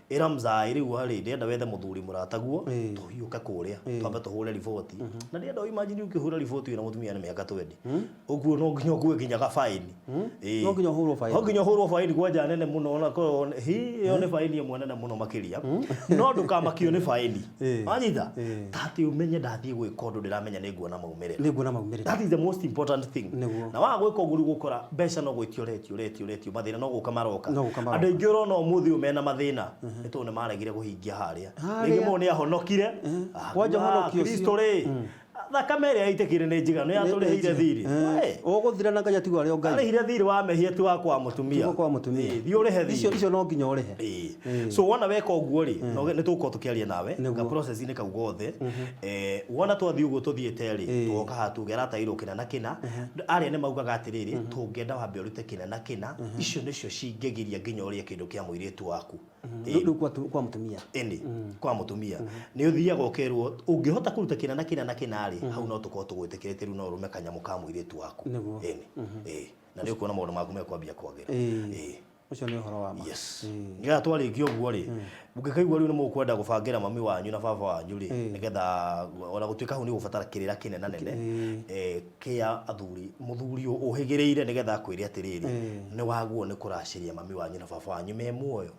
Ĩra mzai rĩu harĩ ndĩrenda wethe mũthuri mũrataguo, tũhiũke kũrĩa twambe tũhũre riboti, na ndĩrenda imagine ũkĩhũra riboti wĩna mũtumia nĩ mĩaka 20 ũguo, no nginya ũkue nginya gabaini. No nginya ũhũrwo baini. No nginya ũhũrwo baini kwanja nene mũno, ona korwo hi ĩyo nĩ baini ĩmwe nene mũno makĩria, no ndũkamakio nĩ baini. Wanyita? Ta atĩ ũmenye ndathiĩ gwĩka ũndũ ndĩramenya nĩ nguona maumĩrĩra. Nĩ nguona maumĩrĩra. That is the most important thing. Na waga gwĩka ũguo, rĩu gũkora mbeca no gwĩtio ũretio, ũretio, ũretio, mathĩna no gũka maroka. No gũka maroka. Andũ aingĩ ũrona ũmũthĩ ũyũ mena mathĩna nĩ tondũ nĩ maregire kũhingia harĩa. Harĩa. Rĩngĩ mũndũ nĩ ahonokire. Kwanja ũhonokio ũcio. Kristo rĩ, thakame ĩrĩa yaitĩkire nĩ njiganu, yatũrĩhĩire thirĩ. Ũgũthira na Ngai atigwo arĩ o Ngai. Arĩhire thirĩ wa mehia tu wa kwa mũtumia. Ti kwa mũtumia. Ĩ, thiĩ ũrĩhe Icio thirĩ. Icio no nginya ũrĩhe. Ĩ. So wona weka ũguo rĩ, no nĩ tũgũkorwo tũkĩaria nawe ga process-inĩ kau gothe. Wona twathiĩ ũguo tũthiĩte rĩ, tũgoka haha tuge aratairwo kĩna na kĩna, arĩa nĩ maugaga atĩrĩrĩ, tũngĩenda wambe ũrute kĩna na kĩna, icio nĩcio cingĩgiria nginya ũrĩe kĩndũ kĩa mũirĩtu waku. Rĩu kwa mũtumia. Ĩni, kwa mũtumia nĩ ũthiaga ũkerwo ũngĩhota kũruta kĩna na kĩna na kĩna rĩ, hau no tũkorwo tũgwĩtĩkĩrĩte, rĩu no ũrũme kanyamũ ka mũirĩtu waku. Ĩni. Ĩ, na nĩ ũkuona maũndũ maku mekwambia kwagĩra. Ũcio nĩ ũhoro wa ma. Yes, nĩgetha twarĩkia ũguo rĩ, mũngĩkaigua rĩu nĩ mũkwenda gũbangĩra mami wanyu na baba wanyu rĩ, nĩgetha ona gũtuĩka hau nĩ gũbatara kĩrĩra kĩnena nene kĩa athuri, mũthuri ũhĩgĩrĩire, nĩgetha akwĩre atĩrĩrĩ, nĩ waguo nĩ kũracĩria mami wanyu na baba wanyu me muoyo.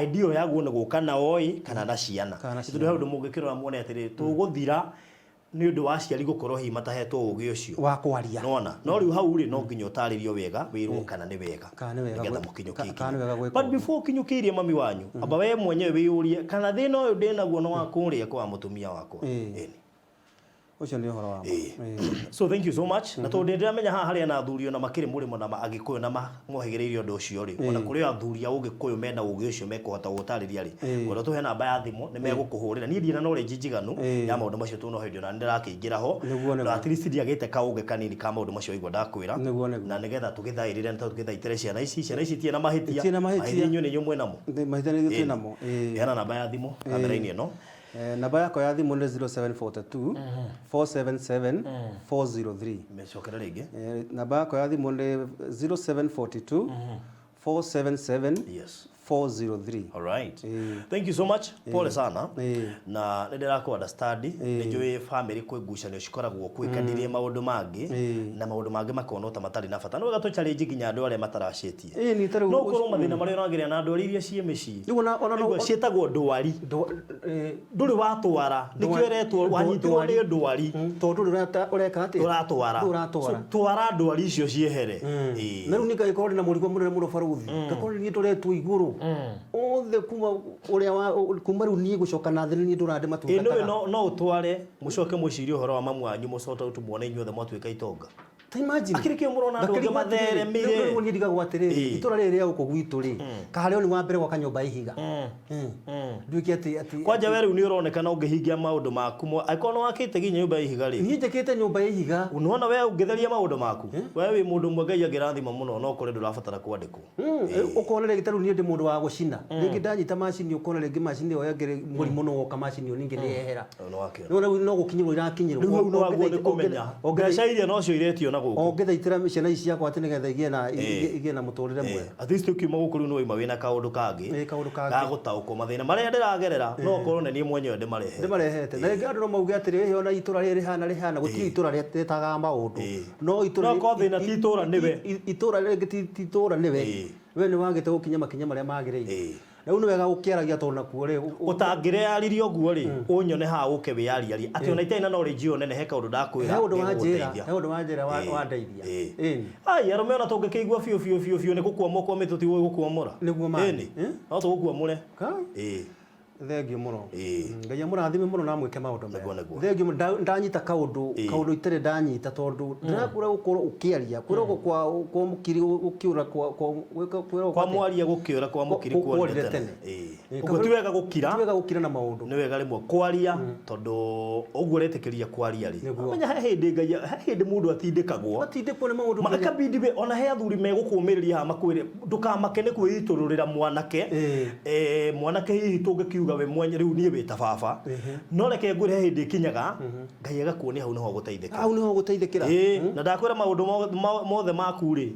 Idea ĩyo yaguo nĩ gũka nao ĩ kana na ciana. Kana na Tondũ he ũndũ mũngĩkĩrora muone atĩrĩrĩ, tũgũthira nĩ ũndũ wa aciari gũkorwo hihi matahetwo ũgĩ ũcio wa kwaria. Nona no rĩu hau rĩ, no nginya ũtarĩrio wega, wĩrwo kana nĩ wega. Kana nĩ wega nĩgetha mũkinyũkie kana nĩ wega gwĩka But ũguo. before ũkinyũkĩirie mami wanyu, amba we mwenyewe wĩyũrie kana thĩna ũyũ ndĩnaguo nĩ wa kũrĩa kwa mũtumia wakwa. Ĩni. Ũcio nĩ ũhoro wa ma. So thank you so much, na tondũ ndĩramenya haha harĩa na athuri ona makĩrĩ mũrĩmo na agĩkũyũ na mohĩgĩrĩire ũndũ ũcio rĩ, ona kũrĩ athuri a ũgĩkũyũ mena ũgĩ ũcio mekũhota gũtarĩria rĩ, ngwenda tũhe namba ya thimũ nĩ megũkũhũrĩra. Niĩ ndirĩ na knowledge njiganu ya maũndũ macio, tondũ no hĩndĩ ona nĩndĩrakĩingĩra ho. Na at least ndiagĩte kaũgĩ kanini ka maũndũ macio waigua ndakwĩra. Nĩguo. Na nĩgetha tũgĩthaĩrĩre na tũgĩthaitĩre ciana ici. Ciana ici itirĩ na mahĩtia. Itirĩ na mahĩtia. Mahĩtia inyuĩ nĩ inyuĩ mwĩnamo. Mahĩtia nĩ ithuĩ twĩ namo. Heana namba ya thimũ kamera-inĩ ĩno. Namba yakwa ya thimũ nĩ 0742 477 403. Mecokere rĩngĩ. Namba yakwa ya thimũ nĩ 0742 477 403. Alright. Ĩĩ. Thank you so much. Pole sana. Ĩĩ. Na nĩ ndĩrakũ understand, nĩ njũĩ family kwĩ ngucanio cikoragwo kwĩ kadirie maũndũ mangĩ Ĩĩ. na maũndũ mangĩ makonwo ta matarĩ na bata. No wega tũ challenge nginya andũ arĩa mataracĩtie. Ĩĩ, ni tarĩu No ũkorwo mathĩna marĩa ũragerera na ndwari iria ciĩ mĩciĩ. Rĩu ona no Aigua ciĩtagwo ndwari. Ndũrĩ watwara. Nĩkĩo ĩretwo wanyitirwo nĩ ndwari. Tondũ ndũrĩ ũreka atĩa? Ũratwara. Ndũratwara. So, twara ndwari icio ciehere. Ĩĩ. Na rĩu niĩ ngagĩkorwo ndĩna mũrigo mũnene mũno barũthi, ngakorwo nĩ niĩ ndoretwo igũrũ othe kuma ũrĩa wa kuma rĩu niĩ gũcoka na thĩ nĩ niĩ ndũra Ĩ nĩwe ndĩmatungataga. no ũtware mũcoke mwĩcirie ũhoro wa mamu wanyu mũcote ũtu muone inyuothe mwatuĩka itonga. Ta imagine. Akĩrĩ kĩo mũrona andũ angĩ Ngakĩrigwo atĩrĩrĩ, matheremire. rĩu niĩ ndigagwo atĩrĩrĩ, Ĩĩ. itũra rĩrĩ rĩa gũkũ gwitũ rĩ, kaharĩo nĩ wa mbere gwaka nyũmba ya ihiga. Nduĩke atĩ Kwanja we rĩu nĩ ũronekana ũngĩhingia maũndũ maku angĩkorwo nĩ wakĩte nginya nyũmba ya ihiga rĩ, niĩ njĩkĩte nyũmba ya ihiga. Unaona we ũngĩtheria maũndũ maku, we wĩ mũndũ ũmwe Ngai angĩrathima mũno no ũkore ndũrabatara kwandĩkwo. Ũkona rĩngĩ ta rĩu niĩ ndĩ mũndũ wa gũcina, rĩngĩ ndanyita macini ũkona rĩngĩ macini ĩyo yangĩrĩ mũrimũ no woka macini ĩyo ningĩ nĩ yehera. Nĩ wakĩona. Nĩwona rĩu no gũkinyĩrwo irakinyĩrwo. Rĩu hau nĩ waguo nĩ kũmenya mbeca iria nocio iretio na gũkũ. Ũngĩthaitĩra ciana ici ciakwa atĩ nĩgetha igĩe na mũtũrĩre mwega. At least ũkiuma gũkũ rĩu nĩ waima wĩna kaũndũ kangĩ Ĩĩ, kaũndũ kangĩ. ga gũtaũkwo mathĩna marĩa ndĩragerera no ũkorwo nĩ niĩ mwenyewe ndĩmarehete. Ndĩmarehete. Na rĩngĩ andũ no mauge atĩrĩ, "Ĩhĩ ona itũra rĩrĩ rĩhana rĩhana," gũtirĩ itũra rĩtagaga maũndũ. Ĩĩ. No itũra No korwo thĩna ti itũra nĩwe. Itũra rĩngĩ ti itũra nĩwe. Ĩĩ. We nĩ wagĩte gũkinya makinya marĩa magĩrĩire. Ĩĩ. Rĩu nĩ wega gũkĩaragia tondũ nakuo rĩ, Ũtangĩreyaririe ũguo rĩ, ũnyone haha ũke wĩyariarie atĩ ona itarĩ na knowledge ĩyo nene he kaũndũ ndakwĩra he ũndũ wa njĩra, gegũgũteithia. he ũndũ wa njĩra Ĩĩ. wandeithia. Ĩĩ. Ĩni. Ai arũme ona tũngĩkĩigua biũ biũ biũ biũ nĩ gũkwamwo kwa mĩtũ ti gũkwamũra. Nĩguo ma. Ĩni. Ĩ? No tũgũkwamũre. Ka? Ĩĩ. Thengio mũno. Ĩĩ. Ngai amũrathime mũno na amwĩke maũndũ mega. Nĩguo, nĩguo. Thengio mũno. Ndanyita kaũndũ Ĩĩ. kaũndũ itarĩ ndanyita tondũ ndĩrakwĩra gũkorwo ũkĩaria kwĩrwo kwa mũkiri gũkĩũra kwa gwĩka kwĩrwo Kwa mwaria gũkĩũra kwa mũkiri Kworire kworire tene. tene. Ĩĩ. Ĩĩ, Ũguo ti wega gũkira. Ti wega gũkira na maũndũ. Nĩ wega rĩmwe kwaria tondũ ũguo ũretĩkĩria kwaria rĩ. Nĩguo. Menya he hĩndĩ Ngai he hĩndĩ mũndũ atindĩkagwo. Atindĩkwo nĩ maũndũ nginya- Makabindi be ona he athuri megũkũmĩrĩria haha makwĩre ndũkamake nĩ kwĩitũrũrĩra mwanake. Ĩĩ. Mwanake hihi tũngĩkiuga we mwenye rĩu niĩ wĩ ta baba. No reke ngwĩre he hĩndĩ ĩkinyaga Ngai agakuonia hau nĩho ũgũteithĩkĩra. Hau nĩho ũgũteithĩkĩra. Ĩĩ, na ndakwĩra maũndũ mothe maku rĩ,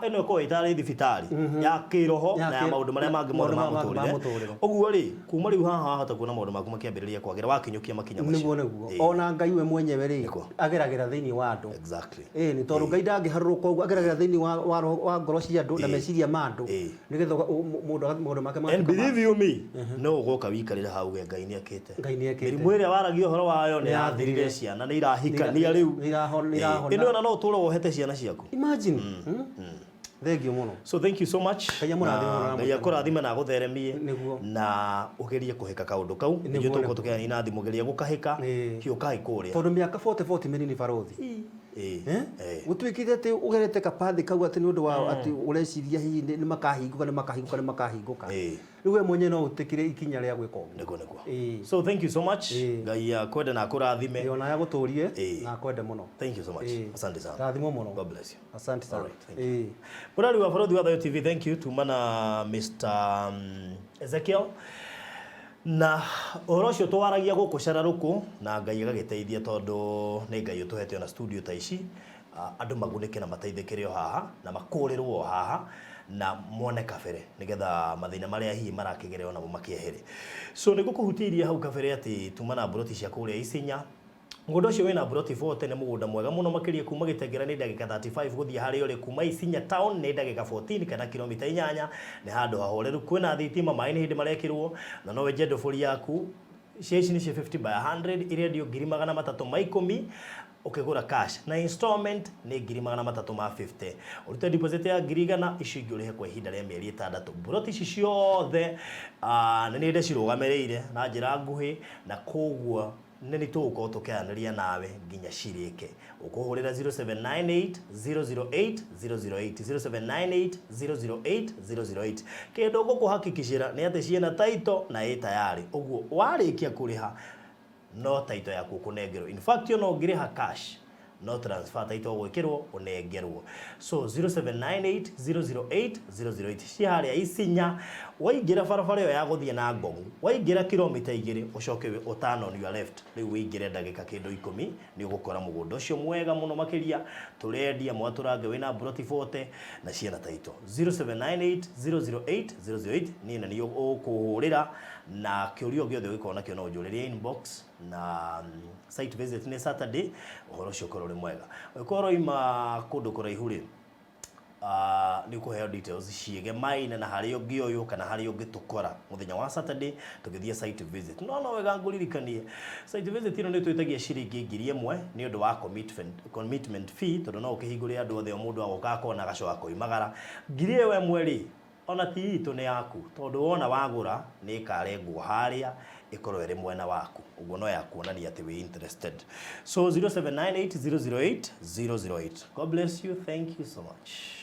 ĩno ĩkoragwo ĩtarĩ thibitarĩ ya kĩroho Ya na ya maũndũ marĩa mangĩ mothe maũndũ ma marĩa mangĩ ma mũtũrĩre. mũtũrĩre. Ũguo rĩ, kuma rĩu haha wahota kuona maũndũ maku makĩambĩrĩria kwagĩra wakinyũkia makinya macio. Nĩguo nĩguo. Ĩĩ. Ona Ngai we mwenyewe rĩ, Nĩguo. ageragĩra thĩinĩ wa andũ. Exactly. Ĩĩ nĩ tondũ Ngai ndangĩharũrũka ũguo ageragĩra thĩinĩ wa roho wa ngoro cia andũ na Ĩĩ. meciria ma andũ Ĩĩ. nĩgetha mũndũ maũndũ make And matuĩka ma- believe you me, no ũgoka wikarĩre hau uge Ngai nĩekĩte. Ngai nĩekĩte. Mĩrimũ ĩrĩa waragia ũhoro wayo nĩ yathirire, ciana nĩ irahikania rĩu. Nĩ irahona. Ĩno ona no ũtũre wohete ciana ciaku. Imagine. Thengio mũno. So thank you so much. Ngai amũrathime mũno na Ngai akũrathime na agũtheremie. Nĩguo. Na ũgerie kũhĩka kaũndũ kau. Nĩguo, Ithuĩ tũgũkorwo nĩguo. tũkĩaria na thimũ geria gũkahĩka. Ĩĩ. Hiũkai kũrĩa. Tondũ mĩaka 40 40 mĩnini barũthi. Ĩĩ. Eh? Ĩĩ. Gũtuĩkĩte atĩ ũgerete kabathi kau atĩ nĩ ũndũ wa atĩ ũreciria hihi nĩ makahingũka nĩ makahingũka nĩ makahingũka. Ĩĩ. Rĩu we mwenyewe no ũtĩkĩre ikinya rĩa gwĩka ũguo. Nĩguo nĩguo. Ĩĩ. So thank you so much. Ĩĩ. Ngai akwende na akũrathime. Ĩĩ, ona agũtũrie Ĩĩ. na akwende mũno. Thank you so much. Ĩĩ. Asante sana. Rathimwo mũno. God bless you. Asante sana. Alright, thank Ĩĩ. Mũrari wa Barũthi wa Thayũ TV, thank you. Tuma na Mr. Ezekiel na ũhoro ũcio twaragia gũkũ cararũkũ na Ngai agagĩteithia tondũ nĩ Ngai ũtũhete ona studio ta ici, andũ magunĩke na mateithĩkĩre o haha na makũrĩrwo o haha na mone kabere nĩgetha mathĩna marĩa hihi marakĩgerera namo makĩehere. So nĩ ngũkũhutĩirie hau kabere atĩ tuma na mburoti cia kũrĩa Isinya. Mũgũnda ũcio wĩna mburoti 40 nĩ mũgũnda mwega mũno makĩria kuma Gĩtengera nĩ ndagĩka 35 gũthiĩ harĩa ũrĩ, kuma Isinya town nĩ ndagĩka 14 kana kilomita 8, nĩ handũ hahoreru, kwĩna thitima, maĩ nĩ hĩndĩ marekĩrwo na no wenje ndobori yaku. Cia ici nĩ cia 50 by 100 irendio ngiri magana matatũ ma ikũmi ũkĩgũra cash na installment nĩ ngiri magana matatũ ma 50, ũrute deposit ya ngiri igana, icio ingĩ ũrĩhe kwa ihinda rĩa mĩeri 6. Mburoti ici ciothe nĩ niĩ ndĩcirũgamĩrĩire na njĩra nguhĩ na koguo nĩ nĩ tũgũkorwo tũkĩaranĩria nawe nginya cirĩke. Ũkũhũrĩra 0798 008 008, 0798 008 008. Kĩndũ ngũkũhakikicĩra nĩ atĩ ciĩna title na ĩ tayarĩ, ũguo warĩkia kũrĩha no title yaku ũkũnengerwo. In fact ona ũngĩrĩha cash No transfer title gwĩkĩrwo ũnengerwo. So 0798 008 008 ci harĩa Isinya, waingĩra barabara ĩyo ya gũthiĩ na Ngong, waingĩra kilomita 2 ũcoke ũturn on your left, rĩu wĩingĩre ndagĩka kĩndũ 10 nĩ ũgũkora mũgũnda ũcio mwega mũno makĩria tũrendia mwatũrange wĩna mburoti 40 na ciana title. 0798 008 008 niĩ na niĩ ũkũhũrĩra na kĩũria o gĩothe ũngĩkorwo nakĩo no ũnjũrĩrie inbox na site visit nĩ Saturday, ũhoro ũcio ũkorwo ũrĩ mwega. Ũngĩkorwo ũroima kũndũ kũraihu rĩ, nĩ ũkũheo details ciĩgemaine na harĩa ũngĩoywo kana harĩa ũngĩtũkora mũthenya wa Saturday tũgĩthiĩ site visit. No wega ngũririkanie site visit ĩno nĩ twĩtagia ciringi 1000 nĩ ũndũ wa commitment fee, tondũ no ũkĩhingũre andũ othe o mũndũ agoka akona agacoka koimagara. 1000 rĩ, ona ti itũ, nĩ yaku, tondũ wona wagũra nĩ ĩkarengwo harĩa ĩkorwo ĩrĩ mwena waku, ũguo no ya kuonania atĩ wĩ interested. So 0798 008 008. God bless you, thank you so much.